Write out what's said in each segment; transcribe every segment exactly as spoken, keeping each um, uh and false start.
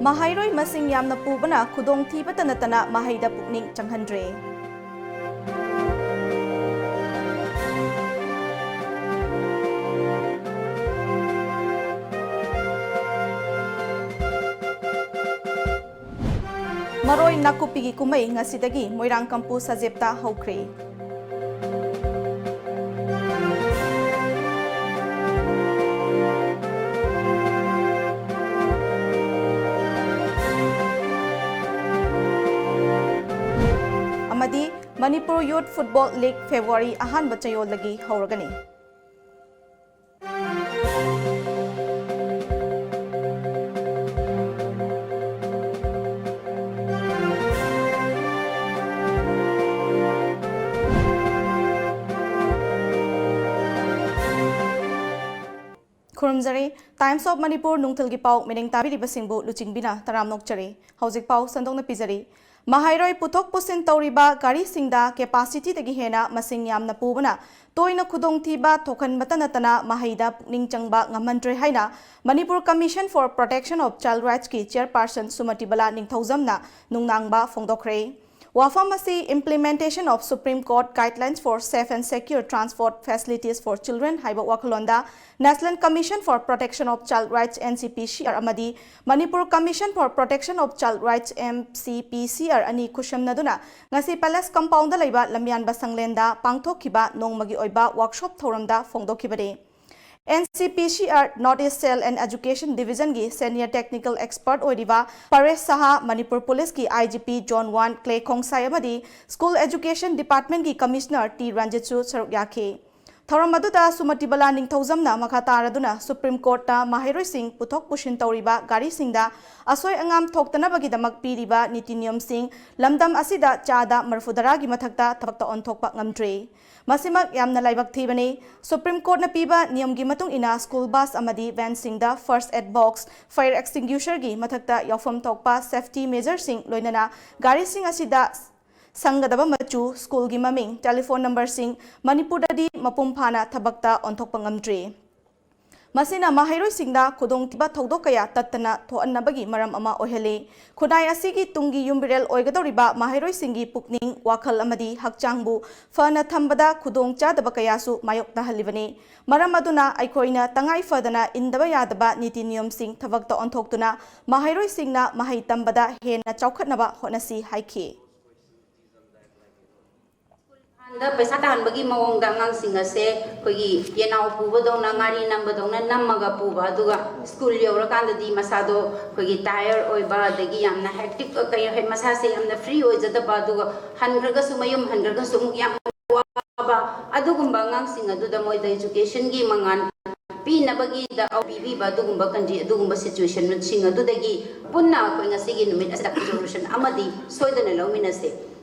ꯃꯍꯩꯔꯣꯏ ꯃꯁꯤꯡ ꯌꯥꯝꯅ ꯄꯨꯕꯅ ꯈꯨꯗꯣꯡꯊꯤꯕꯇ ꯅꯠꯇꯅ ꯃꯍꯩꯗ ꯄꯨꯛꯅꯤꯡ ꯆꯪꯍꯟꯗ꯭ꯔꯦ꯫ ꯃꯔꯣꯏ ꯅꯥꯀꯨꯞꯄꯤꯒꯤ ꯀꯨꯝꯍꯩ ꯉꯁꯤꯗꯒꯤ ꯃꯣꯏꯔꯥꯡ ꯀꯝꯄꯨ ꯁꯖꯦꯞꯇ ꯍꯧꯈ꯭ꯔꯦ꯫ ꯑꯃꯗꯤ Manipur Youth Football League February ꯑꯍꯥꯟꯕ ꯆꯌꯣꯜꯗꯒꯤ ꯍꯧꯔꯒꯅꯤ꯫ ꯈꯨꯔꯨꯝꯖꯔꯤ꯫ Times of Manipur ꯅꯨꯡꯊꯤꯜꯒꯤ ꯄꯥꯎ ꯃꯤꯠꯌꯦꯡ ꯇꯥꯕꯤꯔꯤꯕꯁꯤꯡꯕꯨ ꯂꯨꯆꯤꯡꯕꯤꯅ ꯇꯔꯥꯝꯅ ꯑꯣꯛꯆꯔꯤ꯫ ꯍꯧꯖꯤꯛ ꯄꯥꯎ ꯁꯟꯗꯣꯛꯅ ꯄꯤꯖꯔꯤ꯫ ꯃꯍꯩꯔꯣꯏ ꯄꯨꯊꯣꯛ ꯄꯨꯁꯤꯟ ꯇꯧꯔꯤꯕ ꯒꯥꯔꯤꯁꯤꯡꯗ capacityꯗꯒꯤ ꯍꯦꯟꯅ ꯃꯁꯤꯡ ꯌꯥꯝꯅ ꯄꯨꯕꯅ ꯇꯣꯏꯅ ꯈꯨꯗꯣꯡꯊꯤꯕ ꯊꯣꯛꯍꯟꯕꯇ ꯅꯠꯇꯅ ꯃꯍꯩꯗ ꯄꯨꯛꯅꯤꯡ ꯆꯪꯕ ꯉꯝꯍꯟꯗ꯭ꯔꯦ ꯍꯥꯏꯅ Manipur Commission for Protection of Child Rightsꯀꯤ chairperson ꯁꯨꯃꯇꯤꯕꯂꯥ ꯅꯤꯡꯊꯧꯖꯝꯅ ꯅꯨꯡꯅꯥꯡꯕ ꯐꯣꯡꯗꯣꯛꯈ꯭ꯔꯦ꯫ ꯋꯥꯐꯝ ꯑꯁꯤ Implementation of Supreme Court Guidelines for Safe and Secure Transport Facilities for Children ꯍꯥꯏꯕ ꯋꯥꯈꯜꯂꯣꯟꯗ National Commission for Protection of Child Rights, NCPCR, ꯑꯃꯗꯤ Manipur Commission for Protection of Child Rights, MCPCR, ꯑꯅꯤ ꯈꯨꯠꯁꯝꯅꯗꯨꯅ ꯉꯁꯤ Palace Compoundꯗ ꯂꯩꯕ ꯂꯝꯌꯥꯟꯕ ꯁꯪꯂꯦꯟꯗ ꯄꯥꯡꯊꯣꯛꯈꯤꯕ ꯅꯣꯡꯃꯒꯤ ꯑꯣꯏꯕ workshop ꯊꯧꯔꯝꯗ ꯐꯣꯡꯗꯣꯛꯈꯤꯕꯅꯤ꯫ NCPCR North East Cell and Education Divisionꯒꯤ senior technical expert ꯑꯣꯏꯔꯤꯕ ꯄꯔꯦꯁ ꯁꯍꯥ, ꯃꯅꯤꯄꯨꯔ ꯄꯨꯂꯤꯁꯀꯤ IGP Zone One ꯀ꯭ꯂꯦ ꯈꯣꯡꯁꯥꯏ ꯑꯃꯗꯤ School Education Departmentꯀꯤ Commissioner ꯇꯤ ꯔꯟꯖꯤꯠꯁꯨ ꯁꯔꯨꯛ ꯌꯥꯈꯤ꯫ ꯊꯧꯔꯝ ꯑꯗꯨꯗ ꯁꯨꯃꯇꯤꯕꯂꯥ ꯅꯤꯡꯊꯧꯖꯝꯅ ꯃꯈꯥ ꯇꯥꯔꯗꯨꯅ Supreme Courtꯇ ꯃꯍꯩꯔꯣꯏꯁꯤꯡ ꯄꯨꯊꯣꯛ ꯄꯨꯁꯤꯟ ꯇꯧꯔꯤꯕ ꯒꯥꯔꯤꯁꯤꯡꯗ ꯑꯁꯣꯏ ꯑꯉꯥꯝ ꯊꯣꯛꯇꯅꯕꯒꯤꯗꯃꯛ ꯄꯤꯔꯤꯕ ꯅꯤꯇꯤ ꯅꯤꯌꯣꯝꯁꯤꯡ ꯂꯝꯗꯝ ꯑꯁꯤꯗ ꯆꯥꯗ ꯃꯔꯐꯨꯇꯔꯥꯒꯤ ꯃꯊꯛꯇ ꯊꯕꯛꯇ ꯑꯣꯟꯊꯣꯛꯄ ꯉꯝꯗ꯭ꯔꯤ꯫ ꯃꯁꯤꯃꯛ ꯌꯥꯝꯅ ꯂꯥꯏꯕꯛ ꯊꯤꯕꯅꯤ꯫ Supreme Courtꯅ ꯄꯤꯕ ꯅꯤꯌꯝꯒꯤ ꯃꯇꯨꯡ ꯏꯟꯅ school bus ꯑꯃꯗꯤ vanꯁꯤꯡꯗ first aid box, fire extinguisherꯒꯤ ꯃꯊꯛꯇ ꯌꯥꯎꯐꯝ ꯊꯣꯛꯄ safety measureꯁꯤꯡ ꯂꯣꯏꯅꯅ ꯒꯥꯔꯤꯁꯤꯡ ꯑꯁꯤꯗ ꯁꯪꯒꯗꯕ ꯃꯆꯨ, schoolꯒꯤ ꯃꯃꯤꯡ, telephone numberꯁꯤꯡ ꯃꯅꯤꯄꯨꯔꯗꯗꯤ ꯃꯄꯨꯡ ꯐꯥꯅ ꯊꯕꯛꯇ ꯑꯣꯟꯊꯣꯛꯄ ꯉꯝꯗ꯭ꯔꯤ꯫ ꯃꯁꯤꯅ ꯃꯍꯩꯔꯣꯏꯁꯤꯡꯗ ꯈꯨꯗꯣꯡꯊꯤꯕ ꯊꯧꯗꯣꯛ ꯀꯌꯥ ꯇꯠꯇꯅ ꯊꯣꯛꯍꯟꯅꯕꯒꯤ ꯃꯔꯝ ꯑꯃ ꯑꯣꯏꯍꯜꯂꯤ꯫ ꯈꯨꯟꯅꯥꯏ ꯑꯁꯤꯒꯤ ꯇꯨꯡꯒꯤ ꯌꯨꯝꯕꯤꯔꯦꯜ ꯑꯣꯏꯒꯗꯧꯔꯤꯕ ꯃꯍꯩꯔꯣꯏꯁꯤꯡꯒꯤ ꯄꯨꯛꯅꯤꯡ, ꯋꯥꯈꯜ ꯑꯃꯗꯤ ꯍꯛꯆꯥꯡꯕꯨ ꯐꯅ ꯊꯝꯕꯗ ꯈꯨꯗꯣꯡ ꯆꯥꯗꯕ ꯀꯌꯥꯁꯨ ꯃꯥꯌꯣꯛꯅꯍꯜꯂꯤꯕꯅꯤ꯫ ꯃꯔꯝ ꯑꯗꯨꯅ ꯑꯩꯈꯣꯏꯅ ꯇꯉꯥꯏ ꯐꯗꯅ ꯏꯟꯗꯕ ꯌꯥꯗꯕ ꯅꯤꯇꯤ ꯅꯤꯌꯣꯝꯁꯤꯡ ꯊꯕꯛꯇ ꯑꯣꯟꯊꯣꯛꯇꯨꯅ ꯃꯍꯩꯔꯣꯏꯁꯤꯡꯅ ꯃꯍꯩ ꯇꯝꯕꯗ ꯍꯦꯟꯅ ꯆꯥꯎꯈꯠꯅꯕ ꯍꯣꯠꯅꯁꯤ ꯍꯥꯏꯈꯤ꯫ ꯍꯥꯟꯗ ꯄꯩꯁꯥ ꯇꯥꯟꯕꯒꯤ ꯃꯑꯣꯡꯗ ꯑꯉꯥꯡꯁꯤꯡ ꯑꯁꯦ ꯑꯩꯈꯣꯏꯒꯤ ꯌꯦꯅꯥꯎ ꯄꯨꯕꯗꯧꯅ, ꯉꯥꯔꯤ ꯅꯝꯕꯗꯧꯅ ꯅꯝꯃꯒ ꯄꯨꯕ, ꯑꯗꯨꯒ ꯁ꯭ꯀꯨꯜ ꯌꯧꯔꯀꯥꯟꯗꯗꯤ ꯃꯁꯥꯗꯣ ꯑꯩꯈꯣꯏꯒꯤ ꯇꯥꯌꯔ ꯑꯣꯏꯕ, ꯑꯗꯒꯤ ꯌꯥꯝꯅ ꯍꯦꯛꯇꯤꯛ, ꯀꯩ ꯍꯥꯏ, ꯃꯁꯥꯁꯦ ꯌꯥꯝꯅ ꯐ꯭ꯔꯤ ꯑꯣꯏꯖꯗꯕ, ꯑꯗꯨꯒ ꯍꯟꯈ꯭ꯔꯒꯁꯨ, ꯃꯌꯨꯝ ꯍꯟꯈ꯭ꯔꯒꯁꯨ ꯑꯃꯨꯛ ꯌꯥꯝ ꯋꯥꯕ, ꯑꯗꯨꯒꯨꯝꯕ ꯑꯉꯥꯡꯁꯤꯡ ꯑꯗꯨꯗ ꯃꯣꯏꯗ ꯏꯖꯨꯀꯦꯁꯟꯒꯤ ꯃꯉꯥꯜ ꯄꯤꯅꯕꯒꯤꯗ ꯄꯤꯕꯤꯕ ꯑꯗꯨꯒꯨꯝꯕ ꯀꯟꯗꯤ-, ꯑꯗꯨꯒꯨꯝꯕ ꯁꯤꯆꯨꯋꯦꯁꯟꯁꯤꯡ ꯑꯗꯨꯗꯒꯤ ꯄꯨꯟꯅ ꯑꯩꯈꯣꯏ ꯉꯁꯤꯒꯤ ꯅꯨꯃꯤꯠ ꯑꯁꯤꯗ ꯔꯤꯖꯣꯂꯨꯁꯟ ꯑꯃꯗꯤ ꯁꯣꯏꯗꯅ ꯂꯧꯃꯤꯟꯅꯁꯦ꯫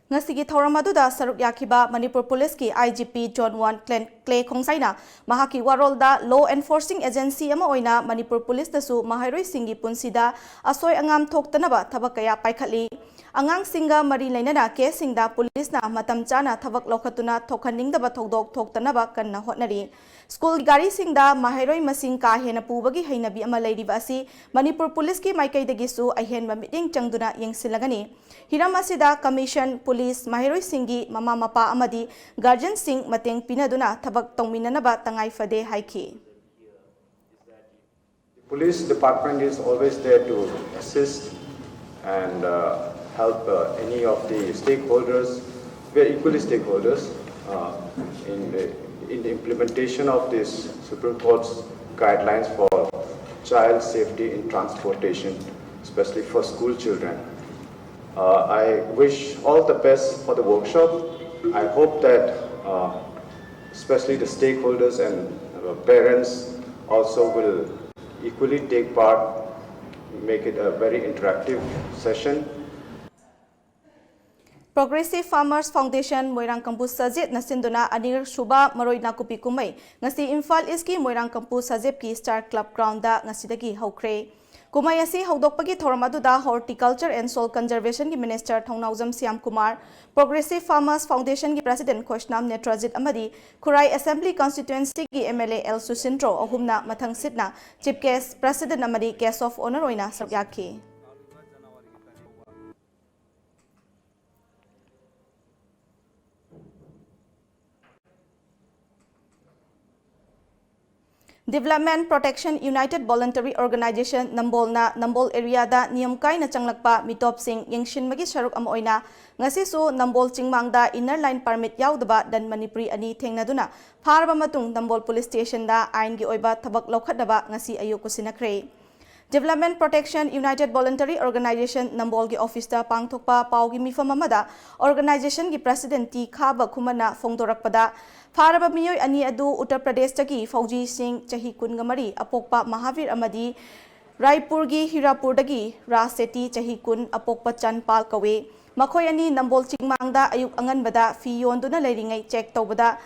ꯉꯁꯤꯒꯤ ꯊꯧꯔꯝ ꯑꯗꯨꯗ ꯁꯔꯨꯛ ꯌꯥꯈꯤꯕ ꯃꯅꯤꯄꯨꯔ ꯄꯨꯂꯤꯁꯀꯤ I G P zone one ꯀ꯭ꯂꯦꯟ-, ꯀ꯭ꯂꯦ ꯈꯣꯡꯁꯥꯏꯅ ꯃꯍꯥꯛꯀꯤ ꯋꯥꯔꯣꯜꯗ ꯂꯣ ꯑꯦꯟꯐꯣꯔꯁꯤꯡ ꯑꯦꯖꯦꯟꯁꯤ ꯑꯃ ꯑꯣꯏꯅ ꯃꯅꯤꯄꯨꯔ ꯄꯨꯂꯤꯁꯅꯁꯨ ꯃꯍꯩꯔꯣꯏꯁꯤꯡꯒꯤ ꯄꯨꯟꯁꯤꯗ ꯑꯁꯣꯏ ꯑꯉꯥꯝ ꯊꯣꯛꯇꯅꯕ ꯊꯕꯛ ꯀꯌꯥ ꯄꯥꯏꯈꯠꯂꯤ꯫ ꯑꯉꯥꯡꯁꯤꯡꯒ ꯃꯔꯤ ꯂꯩꯅꯅ ꯀꯦꯁꯁꯤꯡꯗ ꯄꯨꯂꯤꯁꯅ ꯃꯇꯝ ꯆꯥꯅ ꯊꯕꯛ ꯂꯧꯈꯠꯇꯨꯅ ꯊꯣꯛꯍꯟꯅꯤꯡꯗꯕ ꯊꯧꯗꯣꯛ ꯊꯣꯛꯇꯅꯕ ꯀꯟꯅ ꯍꯣꯠꯅꯔꯤ꯫ ꯁ꯭ꯀꯨꯜ ꯒꯥꯔꯤꯁꯤꯡꯗ ꯃꯍꯩꯔꯣꯏ ꯃꯁꯤꯡ ꯀꯥ ꯍꯦꯟꯅ ꯄꯨꯕꯒꯤ ꯍꯩꯅꯕꯤ ꯑꯃ ꯂꯩꯔꯤꯕ ꯑꯁꯤ ꯃꯅꯤꯄꯨꯔ ꯄꯨꯂꯤꯁꯀꯤ ꯃꯥꯏꯀꯩꯗꯒꯤꯁꯨ ꯑꯍꯦꯟꯕ ꯃꯤꯠꯌꯦꯡ ꯆꯪꯗꯨꯅ ꯌꯦꯡꯁꯤꯜꯂꯒꯅꯤ꯫ ꯍꯤꯔꯝ ꯑꯁꯤꯗ ꯀꯃꯤꯁꯟ, ꯄꯨꯂꯤꯁ, ꯃꯍꯩꯔꯣꯏꯁꯤꯡꯒꯤ ꯃꯃꯥ ꯃꯄꯥ ꯑꯃꯗꯤ ꯒꯥꯔꯖꯤꯌꯟꯁꯤꯡ ꯃꯇꯦꯡ ꯄꯤꯅꯗꯨꯅ ꯊꯕꯛ ꯇꯧꯃꯤꯟꯅꯅꯕ ꯇꯉꯥꯏ ꯐꯗꯦ ꯍꯥꯏꯈꯤ꯫ The police department is always there to assist and uh, help uh, any of the stakeholders. We are equally stakeholders uh, in, the, in the implementation of this Supreme Court's guidelines for child safety in transportation, especially for school children. Uh, I wish all the best for the workshop. I hope that uh, especially the stakeholders and uh, parents also will equally take part, make it a very interactive session. Progressive Farmers Foundation ꯃꯣꯏꯔꯥꯡꯀꯝꯄꯨ ꯁꯖꯦꯠꯅ ꯁꯤꯟꯗꯨꯅ ꯑꯅꯤꯔꯛ ꯁꯨꯕ ꯃꯔꯣꯏ ꯅꯥꯀꯨꯞꯄꯤ ꯀꯨꯝꯍꯩ ꯉꯁꯤ ꯏꯝꯐꯥꯜ ꯏꯁꯀꯤ ꯃꯣꯏꯔꯥꯡꯀꯝꯄꯨ ꯁꯖꯦꯠꯀꯤ star club ground ꯉꯁꯤꯗꯒꯤ ꯍꯧꯈ꯭ꯔꯦ꯫ ꯀꯨꯝꯍꯩ ꯑꯁꯤ ꯍꯧꯗꯣꯛꯄꯒꯤ ꯊꯧꯔꯝ ꯑꯗꯨꯗ Horticulture and Soil Conservation ꯒꯤ Minister ꯊꯧꯅꯥꯎꯖꯝ Shyam Kumar, Progressive Farmers Foundation ꯒꯤ President ꯈꯣꯏꯁꯅꯥꯝ ꯅꯦꯇ꯭ꯔꯖꯤꯠ ꯑꯃꯗꯤ ꯈꯨꯔꯥꯏ Assembly Constituency ꯒꯤ M L A L ꯁꯨꯁꯤꯟꯇ꯭ꯔꯣ ꯑꯍꯨꯝꯅ ꯃꯊꯪ ꯁꯤꯠꯅ Chief Guest, President ꯑꯃꯗꯤ Guest of Honour ꯑꯣꯏꯅ ꯁꯔꯨꯛ ꯌꯥꯈꯤ꯫ Development Protection United Voluntary Organization ꯅꯝꯕꯣꯜꯅ ꯅꯝꯕꯣꯜ ꯑꯦꯔꯤꯌꯥꯗ ꯅꯤꯌꯝ ꯀꯥꯏꯅ ꯆꯪꯂꯛꯄ ꯃꯤꯇꯣꯞꯁꯤꯡ ꯌꯦꯡꯁꯤꯟꯕꯒꯤ ꯁꯔꯨꯛ ꯑꯃ ꯑꯣꯏꯅ ꯉꯁꯤꯁꯨ ꯅꯝꯕꯣꯜ ꯆꯤꯡꯃꯥꯡꯗ inner line permit ꯌꯥꯎꯗꯕ non Manipuri ꯑꯅꯤ ꯊꯦꯡꯅꯗꯨꯅ ꯐꯥꯔꯕ ꯃꯇꯨꯡ ꯅꯝꯕꯣꯜ ꯄꯨꯂꯤꯁ ꯁ꯭ꯇꯦꯁꯟꯗ ꯑꯥꯏꯟꯒꯤ ꯑꯣꯏꯕ ꯊꯕꯛ ꯂꯧꯈꯠꯅꯕ ꯉꯁꯤ ꯑꯌꯨꯛ ꯀꯨꯁꯤꯟꯅꯈ꯭ꯔꯦ꯫ Development Protection United Voluntary Organization ꯅꯝꯕꯣꯜꯒꯤ ꯑꯣꯐꯤꯁꯇ ꯄꯥꯡꯊꯣꯛꯄ ꯄꯥꯎꯒꯤ ꯃꯤꯐꯝ ꯑꯃꯗ organization ꯒꯤ President ꯇꯤ ꯈꯥꯕ ꯈꯨꯃꯟꯅ ꯐꯣꯡꯗꯣꯔꯛꯄꯗ, ꯐꯥꯔꯕ ꯃꯤꯑꯣꯏ ꯑꯅꯤ ꯑꯗꯨ ꯎꯠꯇꯔ ꯄ꯭ꯔꯗꯦꯁꯇꯒꯤ ꯐꯧꯖꯤ ꯁꯤꯡ, ꯆꯍꯤ ꯀꯨꯟꯒ ꯃꯔꯤ, ꯑꯄꯣꯛꯄ ꯃꯍꯥꯕꯤꯔ ꯑꯃꯗꯤ ꯔꯥꯏꯄꯨꯔꯒꯤ ꯍꯤꯔꯥꯄꯨꯔꯗꯒꯤ ꯔꯥꯖ ꯁꯦꯇꯤ, ꯆꯍꯤ ꯀꯨꯟ, ꯑꯄꯣꯛꯄ ꯆꯟꯄꯥꯜ ꯀꯧꯏ꯫ ꯃꯈꯣꯏ ꯑꯅꯤ ꯅꯝꯕꯣꯜ ꯆꯤꯡꯃꯥꯡꯗ ꯑꯌꯨꯛ ꯑꯉꯟꯕꯗ ꯐꯤ ꯌꯣꯟꯗꯨꯅ ꯂꯩꯔꯤꯉꯩ ꯆꯦꯛ ꯇꯧꯕꯗ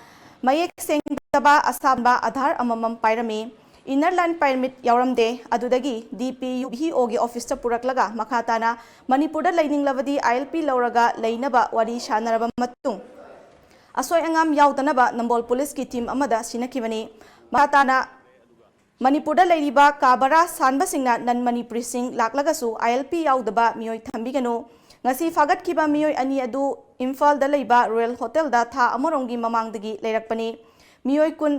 ꯃꯌꯦꯛ ꯁꯦꯡꯗꯕ ꯑꯁꯥꯟꯕ ꯑꯙꯥꯔ ꯑꯃꯃꯝ ꯄꯥꯏꯔꯝꯃꯤ꯫ Inner line permit ꯌꯥꯎꯔꯝꯗꯦ꯫ ꯑꯗꯨꯗꯒꯤ D P U ꯒꯤ ꯑꯣꯐꯤꯁꯇ ꯄꯨꯔꯛꯂꯒ ꯃꯈꯥ ꯇꯥꯅ ꯃꯅꯤꯄꯨꯔꯗ ꯂꯩꯅꯤꯡꯂꯕꯗꯤ I L P ꯂꯧꯔꯒ ꯂꯩꯅꯕ ꯋꯥꯔꯤ ꯁꯥꯟꯅꯔꯕ ꯃꯇꯨꯡ ꯑꯁꯣꯏ ꯑꯉꯥꯝ ꯌꯥꯎꯗꯅꯕ ꯅꯝꯕꯣꯜ ꯄꯨꯂꯤꯁꯀꯤ ꯇꯤꯝ ꯑꯃꯗ ꯁꯤꯟꯅꯈꯤꯕꯅꯤ꯫ ꯃꯈꯥ ꯇꯥꯅ ꯃꯅꯤꯄꯨꯔꯗ ꯂꯩꯔꯤꯕ ꯀꯥ ꯚꯔꯥ ꯁꯥꯟꯕꯁꯤꯡꯅ non Manipuri ꯁꯤꯡ ꯂꯥꯛꯂꯒꯁꯨ I L P ꯌꯥꯎꯗꯕ ꯃꯤꯑꯣꯏ ꯊꯝꯕꯤꯒꯅꯨ꯫ ꯉꯁꯤ ꯐꯥꯒꯠꯈꯤꯕ ꯃꯤꯑꯣꯏ ꯑꯅꯤ ꯑꯗꯨ ꯏꯝꯐꯥꯜꯗ ꯂꯩꯕ Royal Hotel ꯗ ꯊꯥ ꯑꯃꯔꯣꯝꯒꯤ ꯃꯃꯥꯡꯗꯒꯤ ꯂꯩꯔꯛꯄꯅꯤ꯫ ꯃꯤꯑꯣꯏ ꯀꯨꯟ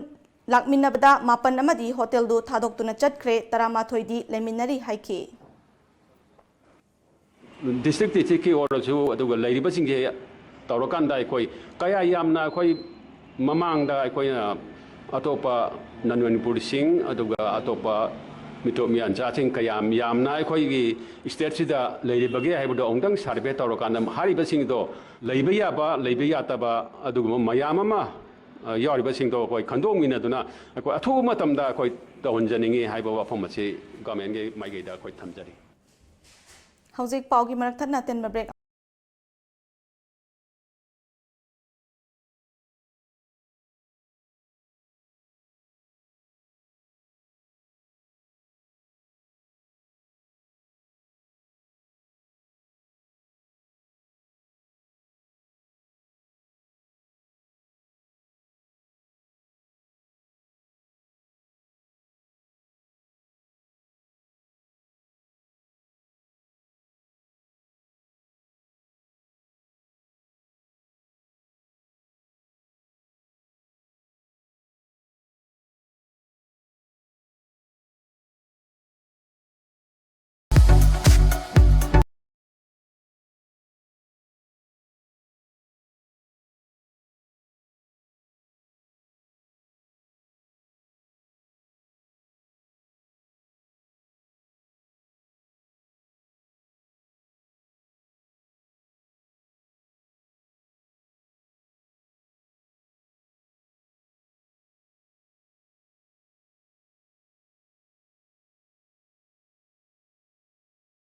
ꯂꯥꯛꯃꯤꯟꯅꯕꯗ ꯃꯥꯄꯟ ꯑꯃꯗꯤ ꯍꯣꯇꯦꯜꯗꯨ ꯊꯥꯗꯣꯛꯇꯨꯅ ꯆꯠꯈ꯭ꯔꯦ, ꯇꯔꯥꯃꯥꯊꯣꯏꯗꯤ ꯂꯩꯃꯤꯟꯅꯔꯤ ꯍꯥꯏꯈꯤ꯫ District district ꯀꯤ ꯑꯣꯏꯔꯁꯨ, ꯑꯗꯨꯒ ꯂꯩꯔꯤꯕꯁꯤꯡꯁꯦ ꯇꯧꯔꯀꯥꯟꯗ ꯑꯩꯈꯣꯏ ꯀꯌꯥ ꯌꯥꯝꯅ ꯑꯩꯈꯣꯏ ꯃꯃꯥꯡꯗ ꯑꯩꯈꯣꯏꯅ ꯑꯇꯣꯞꯄ non Manipuri ꯁꯤꯡ, ꯑꯗꯨꯒ ꯑꯇꯣꯞꯄ ꯃꯤꯇꯣꯞ ꯃꯤꯌꯥꯟꯆꯥꯁꯤꯡ ꯀꯌꯥꯝ ꯌꯥꯝꯅ ꯑꯩꯈꯣꯏꯒꯤ state ꯁꯤꯗ ꯂꯩꯔꯤꯕꯒꯦ ꯍꯥꯏꯕꯗꯣ ꯑꯃꯨꯛꯇꯪ survey ꯇꯧꯔꯀꯥꯟꯗ ꯍꯥꯏꯔꯤꯕꯁꯤꯡꯗꯣ ꯂꯩꯕ ꯌꯥꯕ, ꯂꯩꯕ ꯌꯥꯗꯕ ꯑꯗꯨꯒꯨꯝꯕ ꯃꯌꯥꯝ ꯑꯃ, ꯑ, ꯌꯥꯎꯔꯤꯕꯁꯤꯡꯗꯣ ꯑꯩꯈꯣꯏ ꯈꯟꯗꯣꯛꯃꯤꯟꯅꯗꯨꯅ ꯑꯩꯈꯣꯏ ꯑꯊꯨꯕ ꯃꯇꯝꯗ ꯑꯩꯈꯣꯏ ꯇꯧꯍꯟꯖꯅꯤꯡꯉꯤ ꯍꯥꯏꯕ ꯋꯥꯐꯝ ꯑꯁꯤ government ꯀꯤ ꯃꯥꯏꯀꯩꯗ ꯑꯩꯈꯣꯏ ꯊꯝꯖꯔꯤ꯫ ꯍꯧꯖꯤꯛ ꯄꯥꯎꯒꯤ ꯃꯔꯛ ꯊꯠꯅ ꯑꯇꯦꯟꯕ break꯫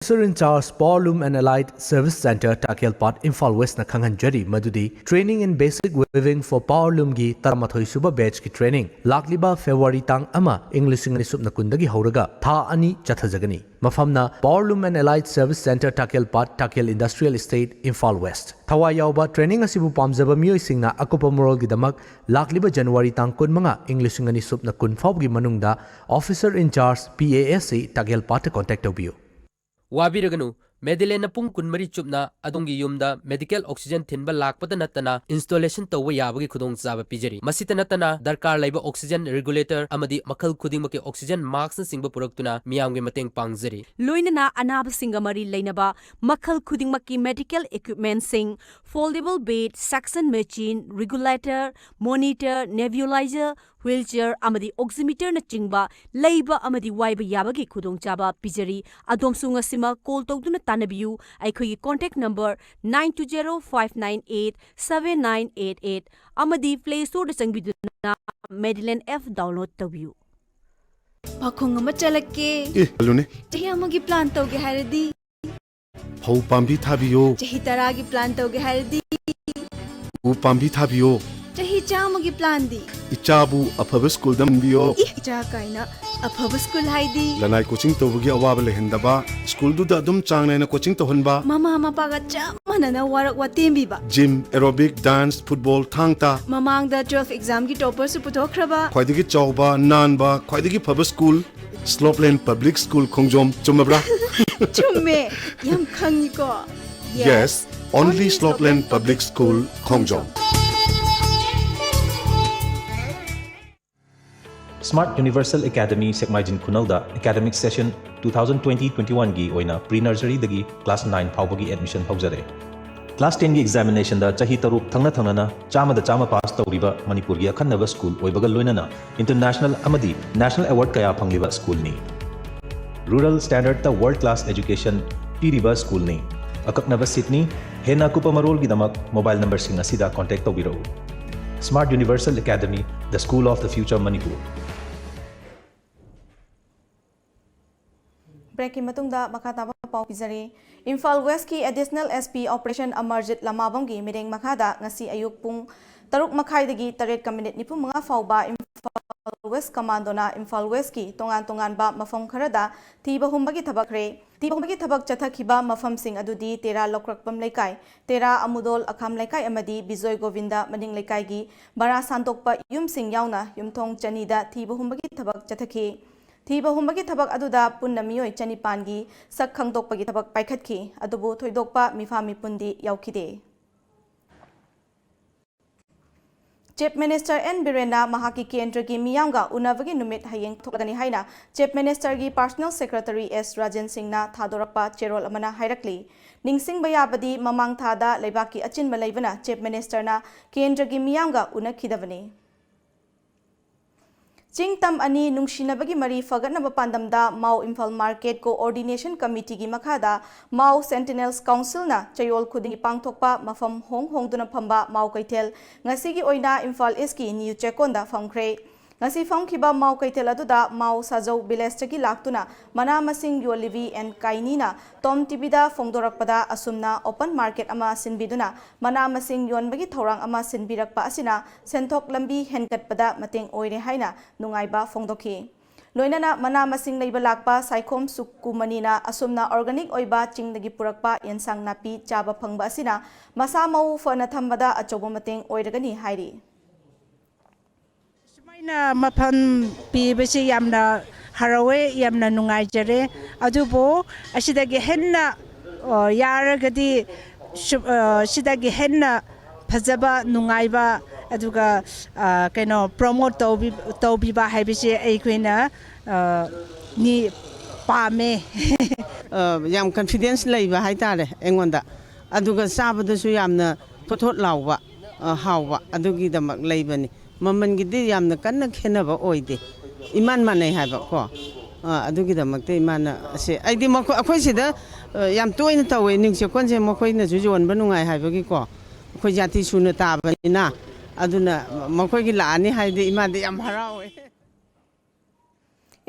Officer in Charge Powerloom and Allied Service Center, ꯇꯈꯦꯜꯄꯥꯠ, Imphal ꯋꯦꯁꯅ ꯈꯪꯍꯟꯖꯔꯤ ꯃꯗꯨꯗꯤ Training in Basic Weaving for Powerloomꯒꯤ ꯇꯔꯥꯃꯥꯊꯣꯏ ꯁꯨꯕ batchꯀꯤ training ꯂꯥꯛꯂꯤꯕ February ꯇꯥꯡ ꯑꯃ, ꯏꯪ ꯂꯤꯁꯤꯡ ꯑꯅꯤ ꯁꯨꯞꯅ ꯀꯨꯟꯗꯒꯤ ꯍꯧꯔꯒ ꯊꯥ ꯑꯅꯤ ꯆꯠꯊꯖꯒꯅꯤ꯫ ꯃꯐꯝꯅ Powerloom and Allied Service Center, Takhelpat, Takhel Industrial Estate, Imphal west. ꯊꯋꯥꯏ ꯌꯥꯎꯕ training ꯑꯁꯤꯕꯨ ꯄꯥꯝꯖꯕ ꯃꯤꯑꯣꯏꯁꯤꯡꯅ ꯑꯀꯨꯞꯄ ꯃꯔꯣꯜꯒꯤꯗꯃꯛ ꯂꯥꯛꯂꯤꯕ January ꯇꯥꯡ ꯀꯨꯟꯃꯉꯥ, ꯏꯪ ꯂꯤꯁꯤꯡ ꯑꯅꯤ ꯁꯨꯞꯅ ꯀꯨꯟ ꯐꯥꯎꯕꯒꯤ ꯃꯅꯨꯡꯗ Officer in Charge, P A S C, ꯇꯈꯦꯜꯄꯥꯠꯇ contact ꯇꯧꯕꯤꯌꯨ꯫ ꯋꯥꯕꯤꯔꯒꯅꯨ, ꯃꯦꯗꯤꯂꯦꯟꯅ ꯄꯨꯡ ꯀꯨꯟꯃꯔꯤ ꯆꯨꯞꯅ ꯑꯗꯣꯝꯒꯤ ꯌꯨꯝꯗ medical oxygen ꯊꯤꯟꯕ ꯂꯥꯛꯄꯗ ꯅꯠꯇꯅ installation ꯇꯧꯕ ꯌꯥꯕꯒꯤ ꯈꯨꯗꯣꯡꯆꯥꯕ ꯄꯤꯖꯔꯤ꯫ ꯃꯁꯤꯇ ꯅꯠꯇꯅ, ꯗꯔꯀꯥꯔ ꯂꯩꯕ oxygen regulator ꯑꯃꯗꯤ ꯃꯈꯜ ꯈꯨꯗꯤꯡꯃꯛꯀꯤ oxygen maskꯅꯆꯤꯡꯕ ꯄꯨꯔꯛꯇꯨꯅ ꯃꯤꯌꯥꯝꯒꯤ ꯃꯇꯦꯡ ꯄꯥꯡꯖꯔꯤ꯫ ꯂꯣꯏꯅꯅ ꯑꯅꯥꯕꯁꯤꯡꯒ ꯃꯔꯤ ꯂꯩꯅꯕ ꯃꯈꯜ ꯈꯨꯗꯤꯡꯃꯛꯀꯤ medical equipmentꯁꯤꯡ, foldable bed, suction machine, regulator, monitor, nebulizer, wheelchair ꯑꯃꯗꯤ oximeterꯅꯆꯤꯡꯕ ꯂꯩꯕ ꯑꯃꯗꯤ ꯋꯥꯏꯕ ꯌꯥꯕꯒꯤ ꯈꯨꯗꯣꯡꯆꯥꯕ ꯄꯤꯖꯔꯤ꯫ ꯑꯗꯣꯝꯁꯨ ꯉꯁꯤꯃꯛ call ꯇꯧꯗꯨꯅ ꯇꯥꯟꯅꯕꯤꯌꯨ꯫ ꯑꯩꯈꯣꯏꯒꯤ contact number nine two zero five nine eight seven nine eight eight ꯑꯃꯗꯤ Play Storeꯗ ꯆꯪꯕꯤꯗꯨꯅ ꯃꯦꯗꯤꯂꯦꯟ app download ꯇꯧꯕꯤꯌꯨ꯫ ꯄꯥꯈꯣꯡ ꯑꯃ ꯆꯠꯂꯛꯀꯦ꯫ ꯑꯦ, ꯍꯜꯂꯨꯅꯦ꯫ ꯆꯍꯤ ꯑꯃꯒꯤ plan ꯇꯧꯒꯦ ꯍꯥꯏꯔꯗꯤ? ꯐꯧ ꯄꯥꯝꯕꯤ ꯊꯥꯕꯤꯌꯣ꯫ ꯆꯍꯤ ꯇꯔꯥꯒꯤ plan ꯇꯧꯒꯦ ꯍꯥꯏꯔꯗꯤ? ꯎ ꯄꯥꯝꯕꯤ ꯊꯥꯕꯤꯌꯣ꯫ ꯆꯍꯤ ꯆꯥꯝꯃꯒꯤ planꯗꯤ? ꯏꯆꯥꯕꯨ ꯑꯐꯕ schoolꯗ ꯃꯟꯕꯤꯌꯣ꯫ ꯏ, ꯏꯆꯥ ꯀꯥꯏꯅ, ꯑꯐꯕ school ꯍꯥꯏꯗꯤ? ꯂꯅꯥꯏ coaching ꯇꯧꯕꯒꯤ ꯑꯋꯥꯕ ꯂꯩꯍꯟꯗꯕ, schoolꯗꯨꯗ ꯑꯗꯨꯝ ꯆꯥꯡ ꯅꯥꯏꯅ coaching ꯇꯧꯍꯟꯕ꯫ ꯃꯃꯥ ꯃꯄꯥꯒ ꯆꯞ ꯃꯥꯟꯅꯅ work ꯋꯥꯇꯦꯝꯕꯤꯕ꯫ Gym, aerobic, dance, football, ꯊꯥꯡ ꯇꯥ꯫ ꯃꯃꯥꯡꯗ twelve examꯒꯤ topperꯁꯨ ꯄꯨꯊꯣꯛꯈ꯭ꯔꯕ꯫ ꯈ꯭ꯋꯥꯏꯗꯒꯤ ꯆꯥꯎꯕ, ꯅꯥꯟꯕ, ꯈ꯭ꯋꯥꯏꯗꯒꯤ ꯐꯕ school, Slopeland Public School ꯈꯣꯡꯖꯣꯝ, ꯆꯨꯝꯃꯕ꯭ꯔꯥ? ꯆꯨꯝꯃꯦ, ꯌꯥꯝ ꯈꯪꯉꯤꯀꯣ꯫ Yes, only Slopeland Public School ꯈꯣꯡꯖꯣꯝ꯫ Smart Universal Academy ꯁꯦꯛꯃꯥꯏꯖꯤꯡ ꯈꯨꯅꯧꯗ academic session two thousand twenty twenty-oneꯒꯤ ꯑꯣꯏꯅ pre nurseryꯗꯒꯤ class nine ꯐꯥꯎꯕꯒꯤ admission ꯍꯧꯖꯔꯦ꯫ Class tenꯒꯤ examinationꯗ ꯆꯍꯤ ꯇꯔꯨꯛ ꯊꯪꯅ ꯊꯪꯅꯅ ꯆꯥꯝꯃꯗ ꯆꯥꯝꯃ pass ꯇꯧꯔꯤꯕ ꯃꯅꯤꯄꯨꯔꯒꯤ ꯑꯈꯟꯅꯕ school ꯑꯣꯏꯕꯒ ꯂꯣꯏꯅꯅ international ꯑꯃꯗꯤ national award ꯀꯌꯥ ꯐꯪꯂꯤꯕ schoolꯅꯤ꯫ Rural standardꯇ world class education ꯄꯤꯔꯤꯕ schoolꯅꯤ꯫ ꯑꯀꯛꯅꯕ seatꯅꯤ꯫ ꯍꯦꯟꯅ ꯑꯀꯨꯞꯄ ꯃꯔꯣꯜꯒꯤꯗꯃꯛ mobile numberꯁꯤꯡ ꯑꯁꯤꯗ contact ꯇꯧꯕꯤꯔꯛꯎ꯫ Smart Universal Academy, the school of the future Manipur. ꯕ꯭ꯔꯦꯛꯀꯤ ꯃꯇꯨꯡꯗ ꯃꯈꯥ ꯇꯥꯕ ꯄꯥꯎ ꯄꯤꯖꯔꯤ꯫ ꯏꯝꯐꯥꯜ ꯋꯦꯁꯀꯤ additional S P operation Amarjeet ꯂꯃꯥꯕꯝꯒꯤ ꯃꯤꯠꯌꯦꯡ ꯃꯈꯥꯗ ꯉꯁꯤ ꯑꯌꯨꯛ ꯄꯨꯡ ꯇꯔꯨꯛ ꯃꯈꯥꯏꯗꯒꯤ ꯇꯔꯦꯠꯀ ꯃꯤꯅꯤꯠ ꯅꯤꯐꯨ ꯃꯉꯥ ꯐꯥꯎꯕ ꯏꯝꯐꯥꯜ ꯋꯦꯁ ꯀꯃꯥꯟꯗꯣꯅ ꯏꯝꯐꯥꯜ ꯋꯦꯁꯀꯤ ꯇꯣꯉꯥꯟ ꯇꯣꯉꯥꯟꯕ ꯃꯐꯝ ꯈꯔꯗ ꯊꯤꯕ ꯍꯨꯝꯕꯒꯤ ꯊꯕꯛ ꯈ꯭ꯔꯦ꯫ ꯊꯤꯕ ꯍꯨꯝꯕꯒꯤ ꯊꯕꯛ ꯆꯠꯊꯈꯤꯕ ꯃꯐꯝꯁꯤꯡ ꯑꯗꯨꯗꯤ ꯇꯦꯔꯥ ꯂꯧꯀ꯭ꯔꯛꯄꯝ ꯂꯩꯀꯥꯏ, ꯇꯦꯔꯥ ꯑꯃꯨꯗꯣꯜ ꯑꯈꯥꯝ ꯂꯩꯀꯥꯏ ꯑꯃꯗꯤ ꯕꯤꯖꯣꯏ ꯒꯣꯕꯤꯟꯗ ꯃꯅꯤꯡ ꯂꯩꯀꯥꯏꯒꯤ ꯕꯔꯥ ꯁꯥꯟꯗꯣꯛꯄ ꯌꯨꯝꯁꯤꯡ ꯌꯥꯎꯅ ꯌꯨꯝꯊꯣꯡ ꯆꯅꯤꯗ ꯊꯤꯕ ꯍꯨꯝꯕꯒꯤ ꯊꯕꯛ ꯆꯠꯊꯈꯤ꯫ ꯊꯤꯕ ꯍꯨꯝꯕꯒꯤ ꯊꯕꯛ ꯑꯗꯨꯗ ꯄꯨꯟꯅ ꯃꯤꯑꯣꯏ ꯆꯅꯤꯄꯥꯟꯒꯤ ꯁꯛ ꯈꯪꯗꯣꯛꯄꯒꯤ ꯊꯕꯛ ꯄꯥꯏꯈꯠꯈꯤ, ꯑꯗꯨꯕꯨ ꯊꯣꯏꯗꯣꯛꯄ ꯃꯤꯐꯥ ꯃꯤꯄꯨꯟꯗꯤ ꯌꯥꯎꯈꯤꯗꯦ꯫ ꯆꯤꯐ ꯃꯤꯅꯤꯁꯇꯔ ꯑꯦꯟ ꯕꯤꯔꯦꯟꯅ ꯃꯍꯥꯛꯀꯤ ꯀꯦꯟꯗ꯭ꯔꯒꯤ ꯃꯤꯌꯥꯝꯒ ꯎꯅꯕꯒꯤ ꯅꯨꯃꯤꯠ ꯍꯌꯦꯡ ꯊꯣꯛꯂꯒꯅꯤ ꯍꯥꯏꯅ ꯆꯤꯐ ꯃꯤꯅꯤꯁꯇꯔꯒꯤ ꯄꯥꯔꯁꯅꯦꯜ ꯁꯦꯀ꯭ꯔꯦꯇꯔꯤ ꯑꯦꯁ ꯔꯥꯖꯦꯟ ꯁꯤꯡꯅ ꯊꯥꯗꯣꯔꯛꯄ ꯆꯦꯔꯣꯜ ꯑꯃꯅ ꯍꯥꯏꯔꯛꯂꯤ꯫ ꯅꯤꯡꯁꯤꯡꯕ ꯌꯥꯕꯗꯤ, ꯃꯃꯥꯡ ꯊꯥꯗ ꯂꯩꯕꯥꯛꯀꯤ ꯑꯆꯤꯟꯕ ꯂꯩꯕꯅ ꯆꯤꯐ ꯃꯤꯅꯤꯁꯇꯔꯅ ꯀꯦꯟꯗ꯭ꯔꯒꯤ ꯃꯤꯌꯥꯝꯒ ꯎꯅꯈꯤꯗꯕꯅꯤ꯫ ꯆꯤꯡ ꯇꯝ ꯑꯅꯤ ꯅꯨꯡꯁꯤꯅꯕꯒꯤ ꯃꯔꯤ ꯐꯒꯠꯅꯕ ꯄꯥꯟꯗꯝꯗ ꯃꯥꯎ ꯏꯝꯐꯥꯜ ꯃꯥꯔꯀꯦꯠ ꯀꯣꯑꯣꯔꯗꯤꯅꯦꯁꯟ ꯀꯃꯤꯇꯤꯒꯤ ꯃꯈꯥꯗ ꯃꯥꯎ ꯁꯦꯟꯇꯤꯅꯦꯜꯁ ꯀꯥꯎꯟꯁꯤꯜꯅ ꯆꯌꯣꯜ ꯈꯨꯗꯤꯡꯒꯤ ꯄꯥꯡꯊꯣꯛꯄ ꯃꯐꯝ ꯍꯣꯡ ꯍꯣꯡꯗꯨꯅ ꯐꯝꯕ ꯃꯥꯎ ꯀꯩꯊꯦꯜ ꯉꯁꯤꯒꯤ ꯑꯣꯏꯅ ꯏꯝꯐꯥꯜ ꯏꯁꯀꯤ ꯅ꯭ꯌꯨ ꯆꯦꯛꯀꯣꯟꯗ ꯐꯝꯈ꯭ꯔꯦ꯫ ꯉꯁꯤ ꯐꯝꯈꯤꯕ ꯃꯥꯎ ꯀꯩꯊꯦꯜ ꯑꯗꯨꯗ ꯃꯥꯎ ꯁꯥꯖꯧ ꯚꯤꯂꯦꯖꯇꯒꯤ ꯂꯥꯛꯇꯨꯅ ꯃꯅꯥ ꯃꯁꯤꯡ ꯌꯣꯜꯂꯤꯕꯤ ꯑꯦꯟ ꯀꯥꯏꯅꯤꯅ ꯇꯣꯝ ꯇꯤꯚꯤꯗ ꯐꯣꯡꯗꯣꯔꯛꯄꯗ, ꯑꯁꯨꯝꯅ ꯑꯣꯄꯟ ꯃꯥꯔꯀꯦꯠ ꯑꯃ ꯁꯤꯟꯕꯤꯗꯨꯅ ꯃꯅꯥ ꯃꯁꯤꯡ ꯌꯣꯟꯕꯒꯤ ꯊꯧꯔꯥꯡ ꯑꯃ ꯁꯤꯟꯕꯤꯔꯛꯄ ꯑꯁꯤꯅ ꯁꯦꯟꯊꯣꯛ ꯂꯝꯕꯤ ꯍꯦꯟꯒꯠꯄꯗ ꯃꯇꯦꯡ ꯑꯣꯏꯔꯦ ꯍꯥꯏꯅ ꯅꯨꯡꯉꯥꯏꯕ ꯐꯣꯡꯗꯣꯛꯈꯤ꯫ ꯂꯣꯏꯅꯅ ꯃꯅꯥ ꯃꯁꯤꯡ ꯂꯩꯕ ꯂꯥꯛꯄ ꯁꯥꯏꯈꯣꯝ ꯁꯨꯀꯨꯃꯅꯤꯅ ꯑꯁꯨꯝꯅ ꯑꯣꯔꯒꯥꯅꯤꯛ ꯑꯣꯏꯕ ꯆꯤꯡꯗꯒꯤ ꯄꯨꯔꯛꯄ ꯌꯦꯟꯁꯥꯡ ꯅꯥꯄꯤ ꯆꯥꯕ ꯐꯪꯕ ꯑꯁꯤꯅ ꯃꯁꯥ ꯃꯎ ꯐꯅ ꯊꯝꯕꯗ ꯑꯆꯧꯕ ꯃꯇꯦꯡ ꯑꯣꯏꯔꯒꯅꯤ ꯍꯥꯏꯔꯤ꯫ ꯁꯨꯃꯥꯏꯅ ꯃꯐꯝ ꯄꯤꯕꯁꯤ ꯌꯥꯝꯅ ꯍꯔꯥꯎꯋꯦ, ꯌꯥꯝꯅ ꯅꯨꯡꯉꯥꯏꯖꯔꯦ꯫ ꯑꯗꯨꯕꯨ ꯑꯁꯤꯗꯒꯤ ꯍꯦꯟꯅ, ꯑ, ꯌꯥꯔꯒꯗꯤ ꯁꯨ-, ꯑ, ꯁꯤꯗꯒꯤ ꯍꯦꯟꯅ ꯐꯖꯕ, ꯅꯨꯡꯉꯥꯏꯕ, ꯑꯗꯨꯒ, ꯑ, ꯀꯩꯅꯣ, ꯄ꯭ꯔꯣꯃꯣꯠ ꯇꯧꯕꯤ-, ꯇꯧꯕꯤꯕ ꯍꯥꯏꯕꯁꯦ ꯑꯩꯈꯣꯏꯅ, ꯑ, ꯅꯤ ꯄꯥꯝꯃꯦ꯫ ꯑ, ꯌꯥꯝ ꯀꯟꯐꯤꯗꯦꯟꯁ ꯂꯩꯕ ꯍꯥꯏꯇꯥꯔꯦ ꯑꯩꯉꯣꯟꯗ꯫ ꯑꯗꯨꯒ ꯆꯥꯕꯗꯁꯨ ꯌꯥꯝꯅ ꯊꯣꯠ ꯊꯣꯠ ꯂꯥꯎꯕ, ꯑ, ꯍꯥꯎꯕ, ꯑꯗꯨꯒꯤꯗꯃꯛ ꯂꯩꯕꯅꯤ꯫ ꯃꯃꯜꯒꯤꯗꯤ ꯌꯥꯝꯅ ꯀꯟꯅ ꯈꯦꯠꯅꯕ ꯑꯣꯏꯗꯦ, ꯏꯃꯥꯟ ꯃꯥꯟꯅꯩ ꯍꯥꯏꯕ ꯀꯣ꯫ ꯑ, ꯑꯗꯨꯒꯤꯗꯃꯛꯇ ꯏꯃꯥꯅ ꯑꯁꯦ, ꯑꯩꯗꯤ ꯃꯈꯣꯏ, ꯑꯩꯈꯣꯏ ꯁꯤꯗ, ꯑ, ꯌꯥꯝ ꯇꯣꯏꯅ ꯇꯧꯋꯦ, ꯅ꯭ꯌꯨ ꯆꯦꯛꯀꯣꯟꯁꯦ ꯃꯈꯣꯏꯅꯁꯨ ꯌꯣꯟꯕ ꯅꯨꯡꯉꯥꯏ ꯍꯥꯏꯕꯒꯤꯀꯣ꯫ ꯑꯩꯈꯣꯏ ꯖꯥꯇꯤ ꯁꯨꯅ ꯇꯥꯕꯅꯤꯅ, ꯑꯗꯨꯅ ꯃꯈꯣꯏꯒꯤ ꯂꯥꯛꯑꯅꯤ ꯍꯥꯏꯗꯤ ꯏꯃꯥꯗꯤ ꯌꯥꯝ ꯍꯔꯥꯎꯋꯦ꯫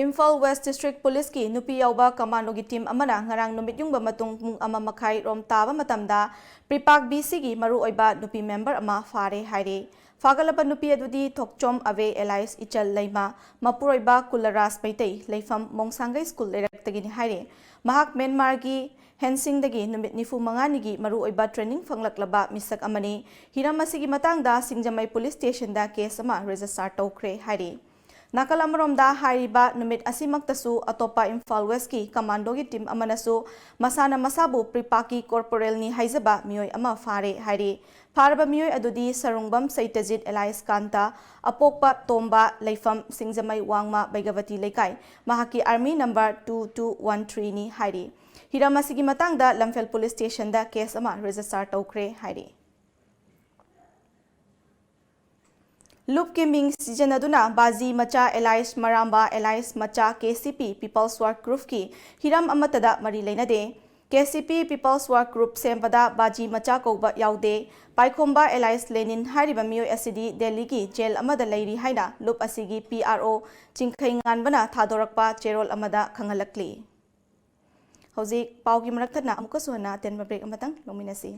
ꯏꯝꯐꯥꯜ ꯋꯦꯁ ꯗꯤꯁꯇ꯭ꯔꯤꯛ ꯄꯨꯂꯤꯁꯀꯤ ꯅꯨꯄꯤ ꯌꯥꯎꯕ ꯀꯃꯥꯟꯗꯣꯒꯤ ꯇꯤꯝ ꯑꯃꯅ ꯉꯔꯥꯡ ꯅꯨꯃꯤꯠ ꯌꯨꯡꯕ ꯃꯇꯨꯡ ꯄꯨꯡ ꯑꯃ ꯃꯈꯥꯏ ꯔꯣꯝ ꯇꯥꯕ ꯃꯇꯝꯗ ꯄ꯭ꯔꯤꯄꯥꯛ ꯕꯤ ꯁꯤꯒꯤ ꯃꯔꯨꯑꯣꯏꯕ ꯅꯨꯄꯤ ꯃꯦꯝꯕꯔ ꯑꯃ ꯐꯥꯔꯦ ꯍꯥꯏꯔꯤ꯫ ꯐꯥꯒꯠꯂꯕ ꯅꯨꯄꯤ ꯑꯗꯨꯗꯤ ꯊꯣꯛꯆꯣꯝ ꯑꯕꯦ ꯑꯦꯂꯥꯏꯁ ꯏꯆꯜ ꯂꯩꯃ, ꯃꯄꯨꯔꯣꯏꯕ ꯀꯨꯂꯔꯥꯖ ꯃꯩꯇꯩ, ꯂꯩꯐꯝ ꯃꯣꯡꯁꯥꯡꯒꯩ ꯁ꯭ꯀꯨꯜ ꯂꯩꯔꯛꯇꯒꯤꯅꯤ ꯍꯥꯏꯔꯤ꯫ ꯃꯍꯥꯛ ꯃ꯭ꯌꯥꯟꯃꯥꯔꯒꯤ ꯍꯦꯟꯁꯤꯡꯗꯒꯤ ꯅꯨꯃꯤꯠ ꯅꯤꯐꯨ ꯃꯉꯥꯅꯤꯒꯤ ꯃꯔꯨꯑꯣꯏꯕ ꯇ꯭ꯔꯦꯅꯤꯡ ꯐꯪꯂꯛꯂꯕ ꯃꯤꯁꯛ ꯑꯃꯅꯤ꯫ ꯍꯤꯔꯝ ꯑꯁꯤꯒꯤ ꯃꯇꯥꯡꯗ ꯁꯤꯡꯖꯃꯩ ꯄꯨꯂꯤꯁ ꯁ꯭ꯇꯦꯁꯟꯗ ꯀꯦꯁ ꯑꯃ ꯔꯦꯖꯤꯁꯇꯥꯔ ꯇꯧꯈ꯭ꯔꯦ ꯍꯥꯏꯔꯤ꯫ ꯅꯥꯀꯜ ꯑꯃꯔꯣꯝꯗ ꯍꯥꯏꯔꯤꯕ ꯅꯨꯃꯤꯠ ꯑꯁꯤꯃꯛꯇꯁꯨ ꯑꯇꯣꯞꯄ ꯏꯝꯐꯥꯜ ꯋꯦꯁꯀꯤ ꯀꯃꯥꯟꯗꯣꯒꯤ ꯇꯤꯝ ꯑꯃꯅꯁꯨ ꯃꯁꯥꯅ ꯃꯁꯥꯕꯨ ꯄ꯭ꯔꯤꯄꯥꯛꯀꯤ ꯀꯣꯔꯄꯣꯔꯦꯜꯅꯤ ꯍꯥꯏꯖꯕ ꯃꯤꯑꯣꯏ ꯑꯃ ꯐꯥꯔꯦ ꯍꯥꯏꯔꯤ꯫ ꯐꯥꯔꯕ ꯃꯤꯑꯣꯏ ꯑꯗꯨꯗꯤ ꯁꯔꯨꯡꯕꯝ ꯁꯩꯇꯖꯤꯠ ꯑꯦꯂꯥꯏꯁ ꯀꯥꯟꯇ, ꯑꯄꯣꯛꯄ ꯇꯣꯝꯕ, ꯂꯩꯐꯝ ꯁꯤꯡꯖꯃꯩ ꯋꯥꯡꯃ ꯕꯩꯒꯕꯇꯤ ꯂꯩꯀꯥꯏ, ꯃꯍꯥꯛꯀꯤ army number two two one ꯊ꯭ꯔꯤꯅꯤ ꯍꯥꯏꯔꯤ꯫ ꯍꯤꯔꯝ ꯑꯁꯤꯒꯤ ꯃꯇꯥꯡꯗ ꯂꯝꯐꯦꯜ ꯄꯨꯂꯤꯁ ꯁ꯭ꯇꯦꯁꯟꯗ ꯀꯦꯁ ꯑꯃ ꯔꯦꯖꯤꯁꯇꯥꯔ ꯇꯧꯈ꯭ꯔꯦ ꯍꯥꯏꯔꯤ꯫ ꯂꯨꯞꯀꯤ ꯃꯤꯡ ꯁꯤꯖꯤꯟꯅꯗꯨꯅ ꯕꯥꯖꯤ ꯃꯆꯥ ꯑꯦꯂꯥꯏꯁ ꯃꯔꯥꯝꯕ, ꯑꯦꯂꯥꯏꯁ ꯃꯆꯥ ꯀꯦ ꯁꯤ ꯄꯤ ꯄꯤꯄꯜꯁ ꯋꯥꯔ ꯒ꯭ꯔꯨꯞꯀꯤ ꯍꯤꯔꯝ ꯑꯃꯠꯇꯗ ꯃꯔꯤ ꯂꯩꯅꯗꯦ꯫ ꯀꯦ ꯁꯤ ꯄꯤ ꯄꯤꯄꯜꯁ ꯋꯥꯔ ꯒ꯭ꯔꯨꯞ ꯁꯦꯝꯕꯗ ꯕꯥꯖꯤ ꯃꯆꯥ ꯀꯧꯕ ꯌꯥꯎꯗꯦ꯫ ꯄꯥꯏꯈꯣꯝꯕ ꯑꯦꯂꯥꯏꯁ ꯂꯦꯅꯤꯟ ꯍꯥꯏꯔꯤꯕ ꯃꯤꯑꯣꯏ ꯑꯁꯤꯗꯤ ꯗꯦꯜꯂꯤꯒꯤ ꯖꯦꯜ ꯑꯃꯗ ꯂꯩꯔꯤ ꯍꯥꯏꯅ ꯂꯨꯞ ꯑꯁꯤꯒꯤ ꯄꯤ ꯑꯥꯔ ꯑꯣ ꯆꯤꯡꯈꯩꯉꯥꯟꯕꯅ ꯊꯥꯗꯣꯔꯛꯄ ꯆꯦꯔꯣꯜ ꯑꯃꯗ ꯈꯪꯍꯜꯂꯛꯂꯤ꯫ ꯍꯧꯖꯤꯛ ꯄꯥꯎꯒꯤ ꯃꯔꯛ ꯊꯠꯅ ꯑꯃꯨꯛꯀꯁꯨ ꯍꯟꯅ ꯑꯇꯦꯟꯕ ꯕ꯭ꯔꯦꯛ ꯑꯃꯇꯪ ꯂꯧꯃꯤꯟꯅꯁꯤ꯫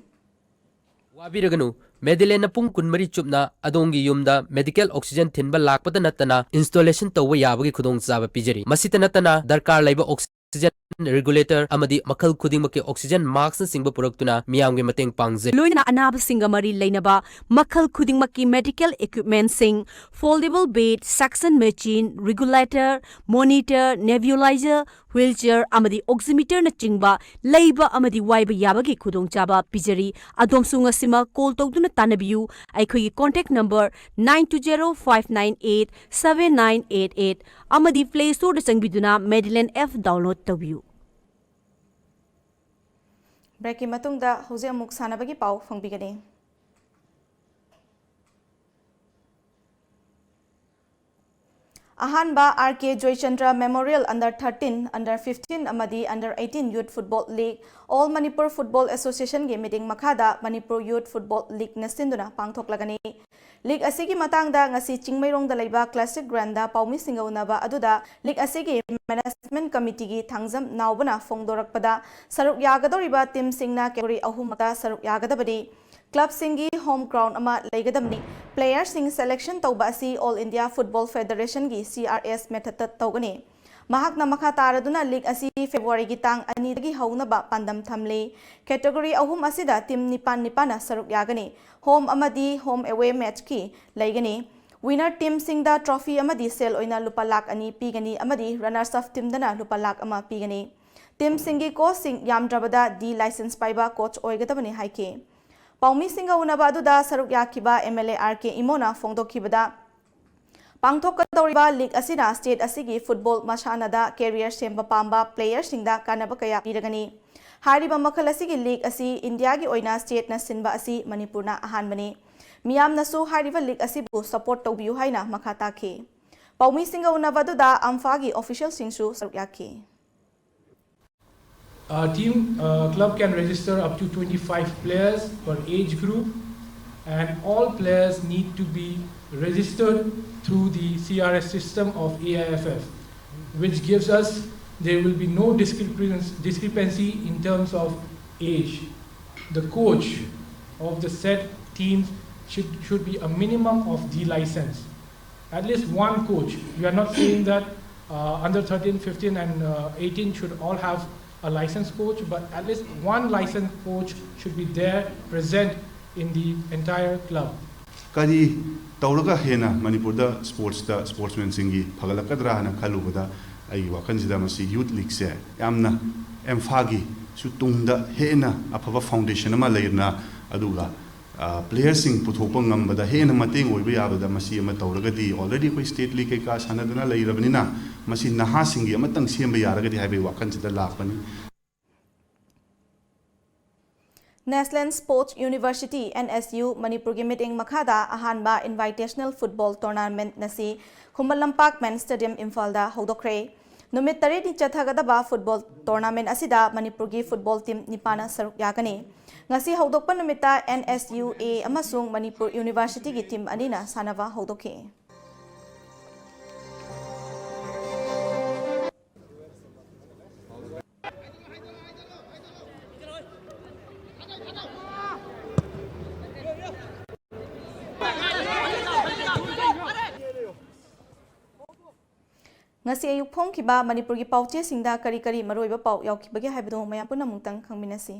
ꯋꯥꯕꯤꯔꯒꯅꯨ, ꯃꯦꯗꯤꯂꯦꯟꯅ ꯄꯨꯡ ꯀꯨꯟꯃꯔꯤ ꯆꯨꯞꯅ ꯑꯗꯣꯝꯒꯤ ꯌꯨꯝꯗ ꯃꯦꯗꯤꯀꯦꯜ ꯑꯣꯛꯁꯤꯖꯟ ꯊꯤꯟꯕ ꯂꯥꯛꯄꯗ ꯅꯠꯇꯅ ꯏꯟꯁꯇꯣꯂꯦꯁꯟ ꯇꯧꯕ ꯌꯥꯕꯒꯤ ꯈꯨꯗꯣꯡꯆꯥꯕ ꯄꯤꯖꯔꯤ꯫ ꯃꯁꯤꯇ ꯅꯠꯇꯅ ꯗꯔꯀꯥꯔ ꯂꯩꯕ ꯑꯣꯛꯁꯤꯖꯟ ꯔꯤꯒꯨꯂꯦꯇꯔ ꯑꯃꯗꯤ ꯃꯈꯜ ꯈꯨꯗꯤꯡꯃꯛꯀꯤ ꯑꯣꯛꯁꯤꯖꯟ ꯃꯥꯛꯁꯅꯆꯤꯡꯕ ꯄꯨꯔꯛꯇꯨꯅ ꯃꯤꯌꯥꯝꯒꯤ ꯃꯇꯦꯡ ꯄꯥꯡꯖꯔꯤ꯫ ꯂꯣꯏꯅꯅ ꯑꯅꯥꯕꯁꯤꯡꯒ ꯃꯔꯤ ꯂꯩꯅꯕ ꯃꯈꯜ ꯈꯨꯗꯤꯡꯃꯛꯀꯤ ꯃꯦꯗꯤꯀꯦꯜ ꯏꯀ꯭ꯋꯤꯞꯃꯦꯟꯁꯤꯡ, foldable bed, suction machine, regulator, monitor, nebuliser, wheelchair ꯑꯃꯗꯤ ꯑꯣꯛꯁꯤꯃꯤꯇꯔꯅꯆꯤꯡꯕ ꯂꯩꯕ ꯑꯃꯗꯤ ꯋꯥꯏꯕ ꯌꯥꯕꯒꯤ ꯈꯨꯗꯣꯡꯆꯥꯕ ꯄꯤꯖꯔꯤ꯫ ꯑꯗꯣꯝꯁꯨ ꯉꯁꯤꯃꯛ ꯀꯣꯜ ꯇꯧꯗꯨꯅ ꯇꯥꯟꯅꯕꯤꯌꯨ꯫ ꯑꯩꯈꯣꯏꯒꯤ contact number nine two zero five nine eight seven nine eight eight ꯑꯃꯗꯤ ꯄ꯭ꯂꯦ ꯁ꯭ꯇꯣꯔꯗ ꯆꯪꯕꯤꯗꯨꯅ ꯃꯦꯗꯤꯂꯦꯟ ꯑꯦꯞ ꯗꯥꯎꯟꯂꯣꯗ ꯇꯧꯕꯤꯌꯨ꯫ ꯕ꯭ꯔꯦꯛꯀꯤ ꯃꯇꯨꯡꯗ ꯍꯧꯖꯤꯛ ꯑꯃꯨꯛ ꯁꯥꯟꯅꯕꯒꯤ ꯄꯥꯎ ꯐꯪꯕꯤꯒꯅꯤ꯫ ꯑꯍꯥꯟꯕ R K Joychandra memorial under thirteen, under fifteen ꯑꯃꯗꯤ under eighteen youth football league, all Manipur football ꯑꯦꯁꯣꯁꯤꯌꯦꯁꯟꯒꯤ ꯃꯤꯠꯌꯦꯡ ꯃꯈꯥꯗ ꯃꯅꯤꯄꯨꯔ ꯌꯨꯊ ꯐꯨꯠꯕꯣꯜ ꯂꯤꯒꯅ ꯁꯤꯟꯗꯨꯅ ꯄꯥꯡꯊꯣꯛꯂꯒꯅꯤ꯫ ꯂꯤꯒ ꯑꯁꯤꯒꯤ ꯃꯇꯥꯡꯗ ꯉꯁꯤ ꯆꯤꯡꯃꯩꯔꯣꯡꯗ ꯂꯩꯕ ꯀ꯭ꯂꯥꯁꯤꯛ ꯒ꯭ꯔꯥꯎꯟꯗ ꯄꯥꯎꯃꯤꯁꯤꯡꯒ ꯎꯅꯕ ꯑꯗꯨꯗ ꯂꯤꯒ ꯑꯁꯤꯒꯤ ꯃꯦꯅꯦꯖꯃꯦꯟꯠ ꯀꯃꯤꯇꯤꯒꯤ ꯊꯥꯡꯖꯝ ꯅꯥꯎꯕꯅ ꯐꯣꯡꯗꯣꯔꯛꯄꯗ, ꯁꯔꯨꯛ ꯌꯥꯒꯗꯧꯔꯤꯕ ꯇꯤꯝꯁꯤꯡꯅ ꯀꯦꯇꯦꯒꯣꯔꯤ ꯑꯍꯨꯝꯃꯛꯇ ꯁꯔꯨꯛ ꯌꯥꯒꯗꯕꯅꯤ꯫ ꯀ꯭ꯂꯕꯁꯤꯡꯒꯤ ꯍꯣꯝ ꯒ꯭ꯔꯥꯎꯟ ꯑꯃ ꯂꯩꯒꯗꯕꯅꯤ꯫ ꯄ꯭ꯂꯦꯌꯔꯁꯤꯡ ꯁꯦꯂꯦꯛꯁꯟ ꯇꯧꯕ ꯑꯁꯤ all India football ꯐꯦꯗꯔꯦꯁꯟꯒꯤ C R ꯑꯦꯁ ꯃꯦꯊꯗꯇ ꯇꯧꯒꯅꯤ꯫ ꯃꯍꯥꯛꯅ ꯃꯈꯥ ꯇꯥꯔꯗꯨꯅ ꯂꯤꯒ ꯑꯁꯤ ꯐꯦꯕ꯭ꯔꯨꯋꯥꯔꯤꯒꯤ ꯇꯥꯡ ꯑꯅꯤꯗꯒꯤ ꯍꯧꯅꯕ ꯄꯥꯟꯗꯝ ꯊꯝꯂꯤ꯫ ꯀꯦꯇꯦꯒꯣꯔꯤ ꯑꯍꯨꯝ ꯑꯁꯤꯗ ꯇꯤꯝ ꯅꯤꯄꯥꯟ ꯅꯤꯄꯥꯟꯅ ꯁꯔꯨꯛ ꯌꯥꯒꯅꯤ꯫ ꯍꯣꯝ ꯑꯃꯗꯤ ꯍꯣꯝ ꯑꯦꯋꯦ ꯃꯦꯆꯀꯤ ꯂꯩꯒꯅꯤ꯫ ꯋꯤꯅꯔ ꯇꯤꯝꯁꯤꯡꯗ ꯇ꯭ꯔꯣꯐꯤ ꯑꯃꯗꯤ ꯁꯦꯜ ꯑꯣꯏꯅ ꯂꯨꯄꯥ ꯂꯥꯈ ꯑꯅꯤ ꯄꯤꯒꯅꯤ ꯑꯃꯗꯤ ꯔꯅꯔꯁ ꯑꯞ ꯇꯤꯝꯗꯅ ꯂꯨꯄꯥ ꯂꯥꯈ ꯑꯃ ꯄꯤꯒꯅꯤ꯫ ꯇꯤꯝꯁꯤꯡꯒꯤ ꯀꯣꯆꯁꯤꯡ ꯌꯥꯝꯗ꯭ꯔꯕꯗ ꯗꯤ ꯂꯥꯏꯁꯦꯟꯁ ꯄꯥꯏꯕ ꯀꯣꯆ ꯑꯣꯏꯒꯗꯕꯅꯤ ꯍꯥꯏꯈꯤ꯫ ꯄꯥꯎꯃꯤꯁꯤꯡꯒ ꯎꯅꯕ ꯑꯗꯨꯗ ꯁꯔꯨꯛ ꯌꯥꯈꯤꯕ M L A R K ꯏꯃꯣꯅ ꯐꯣꯡꯗꯣꯛꯈꯤꯕꯗ, ꯄꯥꯡꯊꯣꯛꯀꯗꯧꯔꯤꯕ ꯂꯤꯒ ꯑꯁꯤꯅ ꯁ꯭ꯇꯦꯠ ꯑꯁꯤꯒꯤ ꯐꯨꯠꯕꯣꯜ ꯃꯁꯥꯟꯅꯗ ꯀꯦꯔꯤꯌꯔ ꯁꯦꯝꯕ ꯄꯥꯝꯕ ꯄ꯭ꯂꯦꯌꯔꯁꯤꯡꯗ ꯀꯥꯟꯅꯕ ꯀꯌꯥ ꯄꯤꯔꯒꯅꯤ꯫ ꯍꯥꯏꯔꯤꯕ ꯃꯈꯜ ꯑꯁꯤꯒꯤ ꯂꯤꯒ ꯑꯁꯤ ꯏꯟꯗꯤꯌꯥꯒꯤ ꯑꯣꯏꯅ ꯁ꯭ꯇꯦꯠꯅ ꯁꯤꯟꯕ ꯑꯁꯤ ꯃꯅꯤꯄꯨꯔꯅ ꯑꯍꯥꯟꯕꯅꯤ꯫ ꯃꯤꯌꯥꯝꯅꯁꯨ ꯍꯥꯏꯔꯤꯕ ꯂꯤꯒ ꯑꯁꯤꯕꯨ ꯁꯄꯣꯔꯠ ꯇꯧꯕꯤꯌꯨ ꯍꯥꯏꯅ ꯃꯈꯥ ꯇꯥꯈꯤ꯫ ꯄꯥꯎꯃꯤꯁꯤꯡꯒ ꯎꯅꯕ ꯑꯗꯨꯗ ꯑꯝꯐꯥꯒꯤ ꯑꯣꯐꯤꯁꯤꯌꯦꯜꯁꯤꯡꯁꯨ ꯁꯔꯨꯛ ꯌꯥꯈꯤ꯫ A team, uh, club can register up to twenty-five players per age group, and all players need to be registered through the C R S system of A I F F, which gives us there will be no discrepancy, discrepancy in terms of age. The coach of the said teams should, should be a minimum of D license. At least one coach. We are not saying that uh, under thirteen, fifteen, and uh, eighteen should all have a licensed coach, but at least one licensed coach should be there present in the entire club. ꯀꯔꯤ ꯇꯧꯔꯒ ꯍꯦꯟꯅ ꯃꯅꯤꯄꯨꯔꯗ ꯁ꯭ꯄꯣꯔꯠꯁꯇ ꯁ꯭ꯄꯣꯔꯠꯁꯃꯦꯟꯁꯤꯡꯒꯤ ꯐꯒꯠꯂꯛꯀꯗ꯭ꯔꯥ ꯍꯥꯏꯅ ꯈꯜꯂꯨꯕꯗ, ꯑꯩꯒꯤ ꯋꯥꯈꯜꯁꯤꯗ ꯃꯁꯤ ꯌꯨꯠ ꯂꯤꯒꯁꯦ ꯌꯥꯝꯅ ꯑꯦꯝꯐꯥꯒꯤꯁꯨ ꯇꯨꯡꯗ ꯍꯦꯟꯅ ꯑꯐꯕ ꯐꯥꯎꯟꯗꯦꯁꯟ ꯑꯃ ꯂꯩꯔꯅ, ꯑꯗꯨꯒ ꯄ꯭ꯂꯦꯌꯔꯁꯤꯡ ꯄꯨꯊꯣꯛꯄ ꯉꯝꯕꯗ ꯍꯦꯟꯅ ꯃꯇꯦꯡ ꯑꯣꯏꯕ ꯌꯥꯕꯗ ꯃꯁꯤ ꯑꯃ ꯇꯧꯔꯒꯗꯤ, already ꯑꯩꯈꯣꯏ ꯁ꯭ꯇꯦꯠ ꯂꯤꯒ ꯀꯩꯀꯥ ꯁꯥꯟꯅꯗꯨꯅ ꯂꯩꯔꯕꯅꯤꯅ, ꯃꯁꯤ ꯅꯍꯥꯁꯤꯡꯒꯤ ꯑꯃꯇꯪ ꯁꯦꯝꯕ ꯌꯥꯔꯒꯗꯤ ꯍꯥꯏꯕꯒꯤ ꯋꯥꯈꯜꯁꯤꯗ ꯂꯥꯛꯄꯅꯤ꯫ National Sports University, N S U, ꯃꯅꯤꯄꯨꯔꯒꯤ ꯃꯤꯠꯌꯦꯡ ꯃꯈꯥꯗ ꯑꯍꯥꯟꯕ ꯏꯟꯚꯥꯏꯇꯦꯁꯅꯦꯜ ꯐꯨꯠꯕꯣꯜ ꯇꯣꯔꯅꯥꯃꯦꯟꯠ ꯉꯁꯤ ꯈꯨꯃꯟ ꯂꯝꯄꯥꯛ ꯃꯦꯟ ꯁ꯭ꯇꯦꯗꯤꯌꯝ ꯏꯝꯐꯥꯜꯗ ꯍꯧꯗꯣꯛꯈ꯭ꯔꯦ꯫ ꯅꯨꯃꯤꯠ ꯇꯔꯦꯠꯅꯤ ꯆꯠꯊꯒꯗꯕ ꯐꯨꯠꯕꯣꯜ ꯇꯣꯔꯅꯥꯃꯦꯟꯠ ꯑꯁꯤꯗ ꯃꯅꯤꯄꯨꯔꯒꯤ ꯐꯨꯠꯕꯣꯜ ꯇꯤꯝ ꯅꯤꯄꯥꯟꯅ ꯁꯔꯨꯛ ꯌꯥꯒꯅꯤ꯫ ꯉꯁꯤ ꯍꯧꯗꯣꯛꯄ ꯅꯨꯃꯤꯠꯇ ꯑꯦꯟ ꯑꯦꯁ ꯌꯨ ꯑꯦ ꯑꯃꯁꯨꯡ ꯃꯅꯤꯄꯨꯔ ꯌꯨꯅꯤꯚꯔꯁꯤꯇꯤꯒꯤ ꯇꯤꯝ ꯑꯅꯤꯅ ꯁꯥꯟꯅꯕ ꯍꯧꯗꯣꯛꯈꯤ꯫ ꯉꯁꯤ ꯑꯌꯨꯛ ꯐꯣꯡꯈꯤꯕ ꯃꯅꯤꯄꯨꯔꯒꯤ ꯄꯥꯎꯆꯦꯁꯤꯡꯗ ꯀꯔꯤ ꯀꯔꯤ ꯃꯔꯨꯑꯣꯏꯕ ꯄꯥꯎ ꯌꯥꯎꯈꯤꯕꯒꯦ ꯍꯥꯏꯕꯗꯨ ꯃꯌꯥꯝ ꯄꯨꯟꯅ ꯑꯃꯨꯛꯇꯪ ꯈꯪꯃꯤꯟꯅꯁꯤ꯫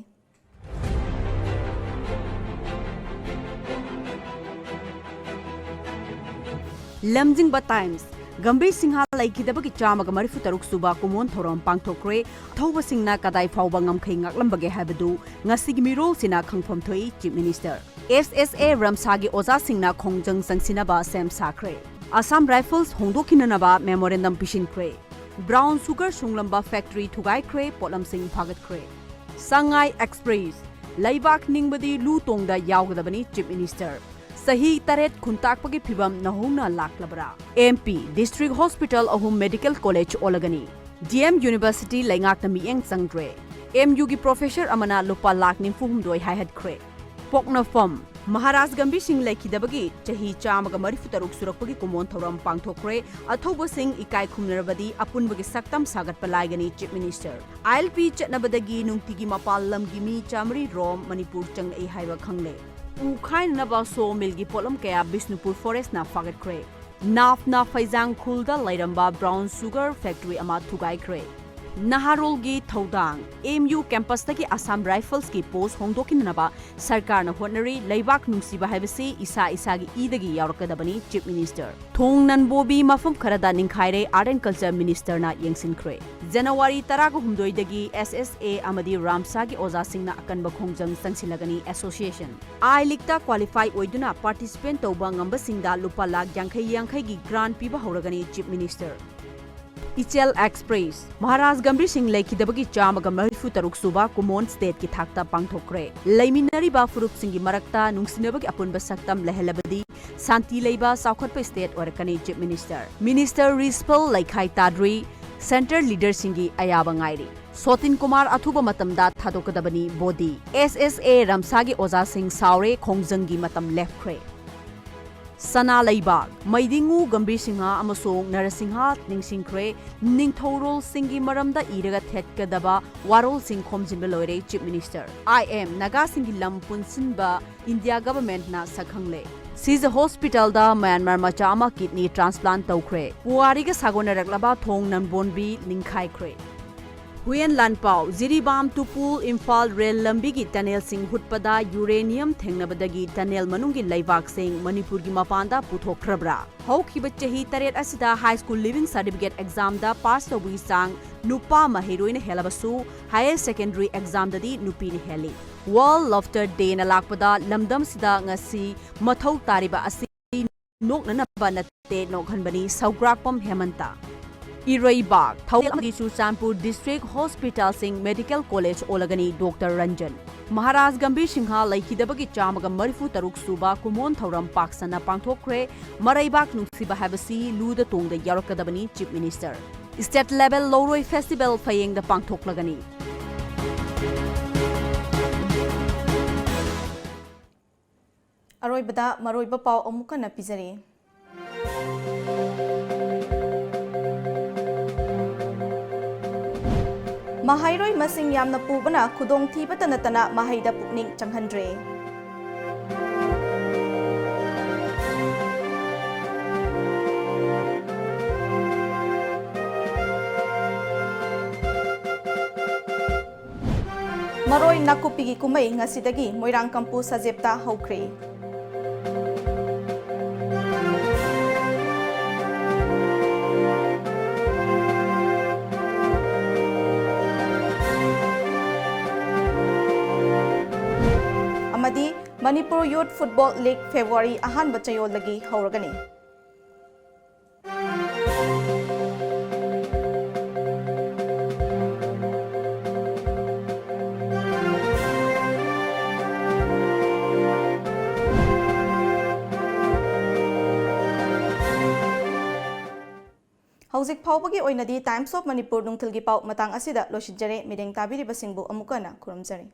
ꯂꯝꯖꯤꯡꯕ ꯇꯥꯏꯝꯁ, ꯒꯝꯚꯤꯔ ꯁꯤꯡꯍ ꯂꯩꯈꯤꯗꯕꯒꯤ ꯆꯥꯝꯃꯒ ꯃꯔꯤꯐꯨ ꯇꯔꯨꯛ ꯁꯨꯕ ꯀꯨꯃꯣꯟ ꯊꯧꯔꯝ ꯄꯥꯡꯊꯣꯛꯈ꯭ꯔꯦ꯫ ꯑꯊꯧꯕꯁꯤꯡꯅ ꯀꯗꯥꯏ ꯐꯥꯎꯕ ꯉꯝꯈꯩ ꯉꯥꯛꯂꯝꯕꯒꯦ ꯍꯥꯏꯕꯗꯨ ꯉꯁꯤꯒꯤ ꯃꯤꯔꯣꯜꯁꯤꯅ ꯈꯪꯐꯝ ꯊꯣꯛꯏ, ꯆꯤꯐ ꯃꯤꯅꯤꯁꯇꯔ꯫ ꯑꯦꯁ ꯑꯦꯁ ꯑꯦ ꯔꯝꯁꯥꯒꯤ ꯑꯣꯖꯥꯁꯤꯡꯅ ꯈꯣꯡꯖꯪ ꯆꯪꯁꯤꯟꯅꯕ ꯁꯦꯝ ꯁꯥꯈ꯭ꯔꯦ꯫ ꯑꯁꯥꯝ ꯔꯥꯏꯐꯜꯁ ꯍꯣꯡꯗꯣꯛꯈꯤꯅꯅꯕ ꯃꯦꯃꯣꯔꯦꯟꯗꯝ ꯄꯤꯁꯤꯟꯈ꯭ꯔꯦ꯫ ꯕ꯭ꯔꯥꯎꯟ ꯁꯨꯒꯔ ꯁꯨꯡꯂꯝꯕ ꯐꯦꯛꯇꯔꯤ ꯊꯨꯒꯥꯏꯈ꯭ꯔꯦ, ꯄꯣꯠꯂꯝꯁꯤꯡ ꯐꯥꯒꯠꯈ꯭ꯔꯦ꯫ ꯁꯉꯥꯏ ꯑꯦꯛꯁꯄ꯭ꯔꯦꯁ, ꯂꯩꯕꯥꯛ ꯅꯤꯡꯕꯗꯤ ꯂꯨ ꯇꯣꯡꯗ ꯌꯥꯎꯒꯗꯕꯅꯤ, ꯆꯤꯐ ꯃꯤꯅꯤꯁꯇꯔ꯫ ꯆꯍꯤ ꯇꯔꯦꯠ ꯈꯨꯟꯇꯥꯛꯄꯒꯤ ꯐꯤꯚꯝ ꯅꯧꯍꯧꯅ ꯂꯥꯛꯂꯕ꯭ꯔꯥ? ꯑꯦꯝ ꯄꯤ, ꯗꯤꯁꯇ꯭ꯔꯤꯛ ꯍꯣꯁꯄꯤꯇꯥꯜ ꯑꯍꯨꯝ ꯃꯦꯗꯤꯀꯦꯜ ꯀꯣꯂꯦꯖ ꯑꯣꯜꯂꯒꯅꯤ꯫ ꯗꯤ ꯑꯦꯝ ꯌꯨꯅꯤꯚꯔꯁꯤꯇꯤ ꯂꯩꯉꯥꯛꯅ ꯃꯤꯠꯌꯦꯡ ꯆꯪꯗ꯭ꯔꯦ꯫ ꯑꯦꯝ ꯌꯨꯒꯤ ꯄ꯭ꯔꯣꯐꯦꯁꯔ ꯑꯃꯅ ꯂꯨꯄꯥ ꯂꯥꯈ ꯅꯤꯐꯨ ꯍꯨꯝꯗꯣꯏ ꯍꯥꯏꯍꯠꯈ꯭ꯔꯦ꯫ ꯄꯣꯛꯅꯐꯝ, ꯃꯍꯥꯔꯥꯖ ꯒꯝꯚꯤꯔ ꯁꯤꯡ ꯂꯩꯈꯤꯗꯕꯒꯤ ꯆꯍꯤ ꯆꯥꯝꯃꯒ ꯃꯔꯤꯐꯨ ꯇꯔꯨꯛ ꯁꯨꯔꯛꯄꯒꯤ ꯀꯨꯃꯣꯟ ꯊꯧꯔꯝ ꯄꯥꯡꯊꯣꯛꯈ꯭ꯔꯦ꯫ ꯑꯊꯧꯕꯁꯤꯡ ꯏꯀꯥꯏ ꯈꯨꯝꯅꯔꯕꯗꯤ ꯑꯄꯨꯟꯕꯒꯤ ꯁꯛꯇꯝ ꯁꯥꯒꯠꯄ ꯂꯥꯏꯒꯅꯤ, ꯆꯤꯐ ꯃꯤꯅꯤꯁꯇꯔ꯫ ꯑꯥꯏ ꯑꯦꯜ ꯄꯤ ꯆꯠꯅꯕꯗꯒꯤ ꯅꯨꯡꯇꯤꯒꯤ ꯃꯄꯥꯟ ꯂꯝꯒꯤ ꯃꯤ ꯆꯥꯃꯔꯤ ꯔꯣꯝ ꯃꯅꯤꯄꯨꯔ ꯆꯪꯂꯛꯏ ꯍꯥꯏꯕ ꯈꯪꯂꯦ꯫ ꯎ ꯈꯥꯏꯅꯅꯕ ꯁꯣ ꯃꯤꯜꯒꯤ ꯄꯣꯠꯂꯝ ꯀꯌꯥ ꯕꯤꯁꯅꯨꯄꯨꯔ ꯐꯣꯔꯦꯁꯅ ꯐꯥꯒꯠꯈ꯭ꯔꯦ꯫ ꯅꯥꯐꯅ ꯐꯩꯖꯥꯡ ꯈꯨꯜꯗ ꯂꯩꯔꯝꯕ ꯕ꯭ꯔꯥꯎꯟ ꯁꯨꯒꯔ ꯐꯦꯛꯇꯔꯤ ꯑꯃ ꯊꯨꯒꯥꯏꯈ꯭ꯔꯦ꯫ ꯅꯍꯥꯔꯣꯜꯒꯤ ꯊꯧꯗꯥꯡ, ꯑꯦꯝ ꯌꯨ ꯀꯦꯝꯄꯁꯇꯒꯤ ꯑꯁꯥꯝ ꯔꯥꯏꯐꯜꯁꯀꯤ ꯄꯣꯁ ꯍꯣꯡꯗꯣꯛꯈꯤꯅꯅꯕ ꯁꯔꯀꯥꯔꯅ ꯍꯣꯠꯅꯔꯤ꯫ ꯂꯩꯕꯥꯛ ꯅꯨꯡꯁꯤꯕ ꯍꯥꯏꯕꯁꯤ ꯏꯁꯥ ꯏꯁꯥꯒꯤ ꯏꯗꯒꯤ ꯌꯥꯎꯔꯛꯀꯗꯕꯅꯤ, ꯆꯤꯐ ꯃꯤꯅꯤꯁꯇꯔ꯫ ꯊꯣꯡ ꯅꯟꯕꯣꯕꯤ ꯃꯐꯝ ꯈꯔꯗ ꯅꯤꯡꯈꯥꯏꯔꯦ, ꯑꯥꯔꯠ ꯑꯦꯟ ꯀꯜꯆꯔ ꯃꯤꯅꯤꯁꯇꯔꯅ ꯌꯦꯡꯁꯤꯟꯈ꯭ꯔꯦ꯫ ꯖꯅꯋꯥꯔꯤ ꯇꯔꯥꯒ ꯍꯨꯝꯗꯣꯏꯗꯒꯤ ꯑꯦꯁ ꯑꯦꯁ ꯑꯦ ꯑꯃꯗꯤ ꯔꯥꯝꯁꯥꯒꯤ ꯑꯣꯖꯥꯁꯤꯡꯅ ꯑꯀꯟꯕ ꯈꯣꯡꯖꯪ ꯆꯪꯁꯤꯜꯂꯒꯅꯤ, ꯑꯦꯁꯣꯁꯤꯌꯦꯁꯟ꯫ ꯑꯥꯏ ꯂꯤꯒꯇ ꯀ꯭ꯋꯥꯂꯤꯐꯥꯏ ꯑꯣꯏꯗꯨꯅ ꯄꯥꯔꯇꯤꯁꯤꯄꯦꯟ ꯇꯧꯕ ꯉꯝꯕꯁꯤꯡꯗ ꯂꯨꯄꯥ ꯂꯥꯈ ꯌꯥꯡꯈꯩ ꯌꯥꯡꯈꯩꯒꯤ ꯒ꯭ꯔꯥꯟ ꯄꯤꯕ ꯍꯧꯔꯒꯅꯤ, ꯆꯤꯐ ꯃꯤꯅꯤꯁꯇꯔ꯫ ꯏꯆꯦꯜ ꯑꯦꯛꯁꯄ꯭ꯔꯦꯁ, ꯃꯍꯥꯔꯥꯖ ꯒꯝꯚꯤꯔ ꯁꯤꯡ ꯂꯩꯈꯤꯗꯕꯒꯤ ꯆꯥꯝꯃꯒ ꯃꯔꯤꯐꯨ ꯇꯔꯨꯛ ꯁꯨꯕ ꯀꯨꯃꯣꯟ ꯁ꯭ꯇꯦꯠꯀꯤ ꯊꯥꯛꯇ ꯄꯥꯡꯊꯣꯛꯈ꯭ꯔꯦ꯫ ꯂꯩꯃꯤꯟꯅꯔꯤꯕ ꯐꯨꯔꯨꯞꯁꯤꯡꯒꯤ ꯃꯔꯛꯇ ꯅꯨꯡꯁꯤꯅꯕꯒꯤ ꯑꯄꯨꯟꯕ ꯁꯛꯇꯝ ꯂꯩꯍꯜꯂꯕꯗꯤ ꯁꯥꯟꯇꯤ ꯂꯩꯕ ꯆꯥꯎꯈꯠꯄ ꯁ꯭ꯇꯦꯠ ꯑꯣꯏꯔꯛꯀꯅꯤ, ꯆꯤꯐ ꯃꯤꯅꯤꯁꯇꯔ꯫ ꯃꯤꯅꯤꯁꯇꯔ ꯔꯤꯖꯄꯜ ꯂꯩꯈꯥꯏ ꯇꯥꯗ꯭ꯔꯤ꯫ ꯁꯦꯟꯇꯔ ꯂꯤꯗꯔꯁꯤꯡꯒꯤ ꯑꯌꯥꯕ ꯉꯥꯏꯔꯤ꯫ ꯁꯣꯇꯤꯟ ꯀꯨꯃꯥꯔ ꯑꯊꯨꯕ ꯃꯇꯝꯗ ꯊꯥꯗꯣꯛꯀꯗꯕꯅꯤ ꯕꯣꯗꯤ꯫ ꯑꯦꯁ ꯑꯦꯁ ꯑꯦ ꯔꯝꯁꯥꯒꯤ ꯑꯣꯖꯥꯁꯤꯡ ꯁꯥꯎꯔꯦ, ꯈꯣꯡꯖꯪꯒꯤ ꯃꯇꯝ ꯂꯦꯞꯈ꯭ꯔꯦ꯫ ꯁꯅꯥ ꯂꯩꯕꯥꯛ, ꯃꯩꯗꯤꯡꯉꯨ ꯒꯝꯚꯤꯔ ꯁꯤꯡꯍ ꯑꯃꯁꯨꯡ ꯅꯔꯁꯤꯡꯍ ꯅꯤꯡꯁꯤꯡꯈ꯭ꯔꯦ꯫ ꯅꯤꯡꯊꯧꯔꯣꯜꯁꯤꯡꯒꯤ ꯃꯔꯝꯗ ꯏꯔꯒ ꯊꯦꯠꯀꯗꯕ ꯋꯥꯔꯣꯜꯁꯤꯡ ꯈꯣꯝꯖꯤꯟꯕ ꯂꯣꯏꯔꯦ, ꯆꯤꯐ ꯃꯤꯅꯤꯁꯇꯔ꯫ ꯑꯥꯏ ꯑꯦꯝ, ꯅꯥꯒꯥꯁꯤꯡꯒꯤ ꯂꯝ ꯄꯨꯟꯁꯤꯟꯕ ꯏꯟꯗꯤꯌꯥ ꯒꯚꯔꯟꯃꯦꯟꯠꯅ ꯁꯛꯈꯪꯂꯦ꯫ ꯁꯤꯖ ꯍꯣꯁꯄꯤꯇꯥꯜꯗ ꯃ꯭ꯌꯥꯟꯃꯥꯔ ꯃꯆꯥ ꯑꯃ ꯀꯤꯗꯅꯤ ꯇ꯭ꯔꯥꯟꯁꯄ꯭ꯂꯥꯟꯠ ꯇꯧꯈ꯭ꯔꯦ꯫ ꯄꯨꯋꯥꯔꯤꯒ ꯁꯥꯒꯣꯟꯅꯔꯛꯂꯕ ꯊꯣꯡ ꯅꯝꯕꯣꯟꯕꯤ ꯅꯤꯡꯈꯥꯏꯈ꯭ꯔꯦ꯫ ꯍꯨꯏꯌꯦꯟ ꯂꯥꯟꯄꯥꯎ, ꯖꯤꯔꯤꯕꯥꯝ ꯇꯨꯄꯨꯜ ꯏꯝꯐꯥꯜ ꯔꯦꯜ ꯂꯝꯕꯤꯒꯤ ꯇꯅꯦꯜꯁꯤꯡ ꯍꯨꯠꯄꯗ ꯌꯨꯔꯦꯅꯤꯌꯝ ꯊꯦꯡꯅꯕꯗꯒꯤ ꯇꯅꯦꯜ ꯃꯅꯨꯡꯒꯤ ꯂꯩꯕꯥꯛꯁꯤꯡ ꯃꯅꯤꯄꯨꯔꯒꯤ ꯃꯄꯥꯟꯗ ꯄꯨꯊꯣꯛꯈ꯭ꯔꯕ꯭ꯔꯥ? ꯍꯧꯈꯤꯕ ꯆꯍꯤ ꯇꯔꯦꯠ ꯑꯁꯤꯗ ꯍꯥꯏ ꯁ꯭ꯀꯨꯜ ꯂꯤꯚꯤꯡ ꯁꯥꯔꯇꯤꯐꯤꯀꯦꯠ ꯑꯦꯛꯖꯥꯝꯗ ꯄꯥꯁ ꯇꯧꯕꯒꯤ ꯆꯥꯡ ꯅꯨꯄꯥ ꯃꯍꯩꯔꯣꯏꯅ ꯍꯦꯜꯂꯕꯁꯨ, ꯍꯥꯌꯔ ꯁꯦꯀꯦꯟꯗꯔꯤ ꯑꯦꯛꯖꯥꯝꯗꯗꯤ ꯅꯨꯄꯤꯅ ꯍꯦꯜꯂꯤ꯫ ꯋꯥꯔꯜꯗ ꯂꯥꯐꯇꯔ ꯗꯦꯅ ꯂꯥꯛꯄꯗ ꯂꯝꯗꯝꯁꯤꯗ ꯉꯁꯤ ꯃꯊꯧ ꯇꯥꯔꯤꯕ ꯑꯁꯤ ꯅꯣꯛꯅꯅꯕ ꯅꯠꯇꯦ, ꯅꯣꯛꯍꯟꯕꯅꯤ꯫ ꯁꯧꯒ꯭ꯔꯥꯛꯄꯝ ꯍꯦꯃꯟꯇ꯫ ꯏꯔꯩꯕꯥꯛ, ꯊꯧꯕꯥꯜ ꯑꯃꯗꯤ ꯆꯨꯔꯆꯥꯟꯄꯨꯔ ꯗꯤꯁꯇ꯭ꯔꯤꯛ ꯍꯣꯁꯄꯤꯇꯥꯜꯁꯤꯡ ꯃꯦꯗꯤꯀꯦꯜ ꯀꯣꯂꯦꯖ ꯑꯣꯜꯂꯒꯅꯤ, ꯗꯣꯛꯇꯔ ꯔꯟꯖꯟ꯫ ꯃꯍꯥꯔꯥꯖ ꯒꯝꯚꯤꯔ ꯁꯤꯡꯍ ꯂꯩꯈꯤꯗꯕꯒꯤ ꯆꯥꯝꯃꯒ ꯃꯔꯤꯐꯨ ꯇꯔꯨꯛ ꯁꯨꯕ ꯀꯨꯝꯑꯣꯟ ꯊꯧꯔꯝ ꯄꯥꯛ ꯁꯟꯅ ꯄꯥꯡꯊꯣꯛꯈ꯭ꯔꯦ꯫ ꯃꯔꯩꯕꯥꯛ ꯅꯨꯡꯁꯤꯕ ꯍꯥꯏꯕꯁꯤ ꯂꯨꯗ ꯇꯣꯡꯗ ꯌꯥꯎꯔꯛꯀꯗꯕꯅꯤ, ꯆꯤꯐ ꯃꯤꯅꯤꯁꯇꯔ꯫ ꯁ꯭ꯇꯦꯠ ꯂꯦꯚꯦꯜ ꯂꯧꯔꯣꯏ ꯐꯦꯁꯇꯤꯚꯦꯜ ꯐꯌꯦꯡꯗ ꯄꯥꯡꯊꯣꯛꯂꯒꯅꯤ꯫ ꯑꯔꯣꯏꯕꯗ ꯃꯔꯨꯑꯣꯏꯕ ꯄꯥꯎ ꯑꯃꯨꯛ ꯍꯟꯅ ꯄꯤꯖꯔꯤ꯫ ꯃꯍꯩꯔꯣꯏ ꯃꯁꯤꯡ ꯌꯥꯝꯅ ꯄꯨꯕꯅ ꯈꯨꯗꯣꯡꯊꯤꯕꯇ ꯅꯠꯇꯅ ꯃꯍꯩꯗ ꯄꯨꯛꯅꯤꯡ ꯆꯪꯍꯟꯗ꯭ꯔꯦ꯫ ꯃꯔꯣꯏ ꯅꯥꯀꯨꯞꯄꯤꯒꯤ ꯀꯨꯝꯍꯩ ꯉꯁꯤꯗꯒꯤ ꯃꯣꯏꯔꯥꯡ ꯀꯝꯄꯨ ꯁꯥꯖꯦꯞꯇ ꯍꯧꯈ꯭ꯔꯦ꯫ ꯑꯃꯗꯤ Manipur youth football league February ꯑꯍꯥꯟꯕ ꯆꯌꯣꯜꯗꯒꯤ ꯍꯧꯔꯒꯅꯤ꯫ ꯍꯧꯖꯤꯛ ꯐꯥꯎꯕꯒꯤ ꯑꯣꯏꯅꯗꯤ Times of Manipur ꯅꯨꯡꯊꯤꯜꯒꯤ ꯄꯥꯎ ꯃꯇꯥꯡ ꯑꯁꯤꯗ ꯂꯣꯏꯁꯤꯟꯖꯔꯦ꯫ ꯃꯤꯠꯌꯦꯡ ꯇꯥꯕꯤꯔꯤꯕꯁꯤꯡꯕꯨ ꯑꯃꯨꯛꯀ ꯍꯟꯅ ꯈꯨꯔꯨꯝꯖꯔꯤ꯫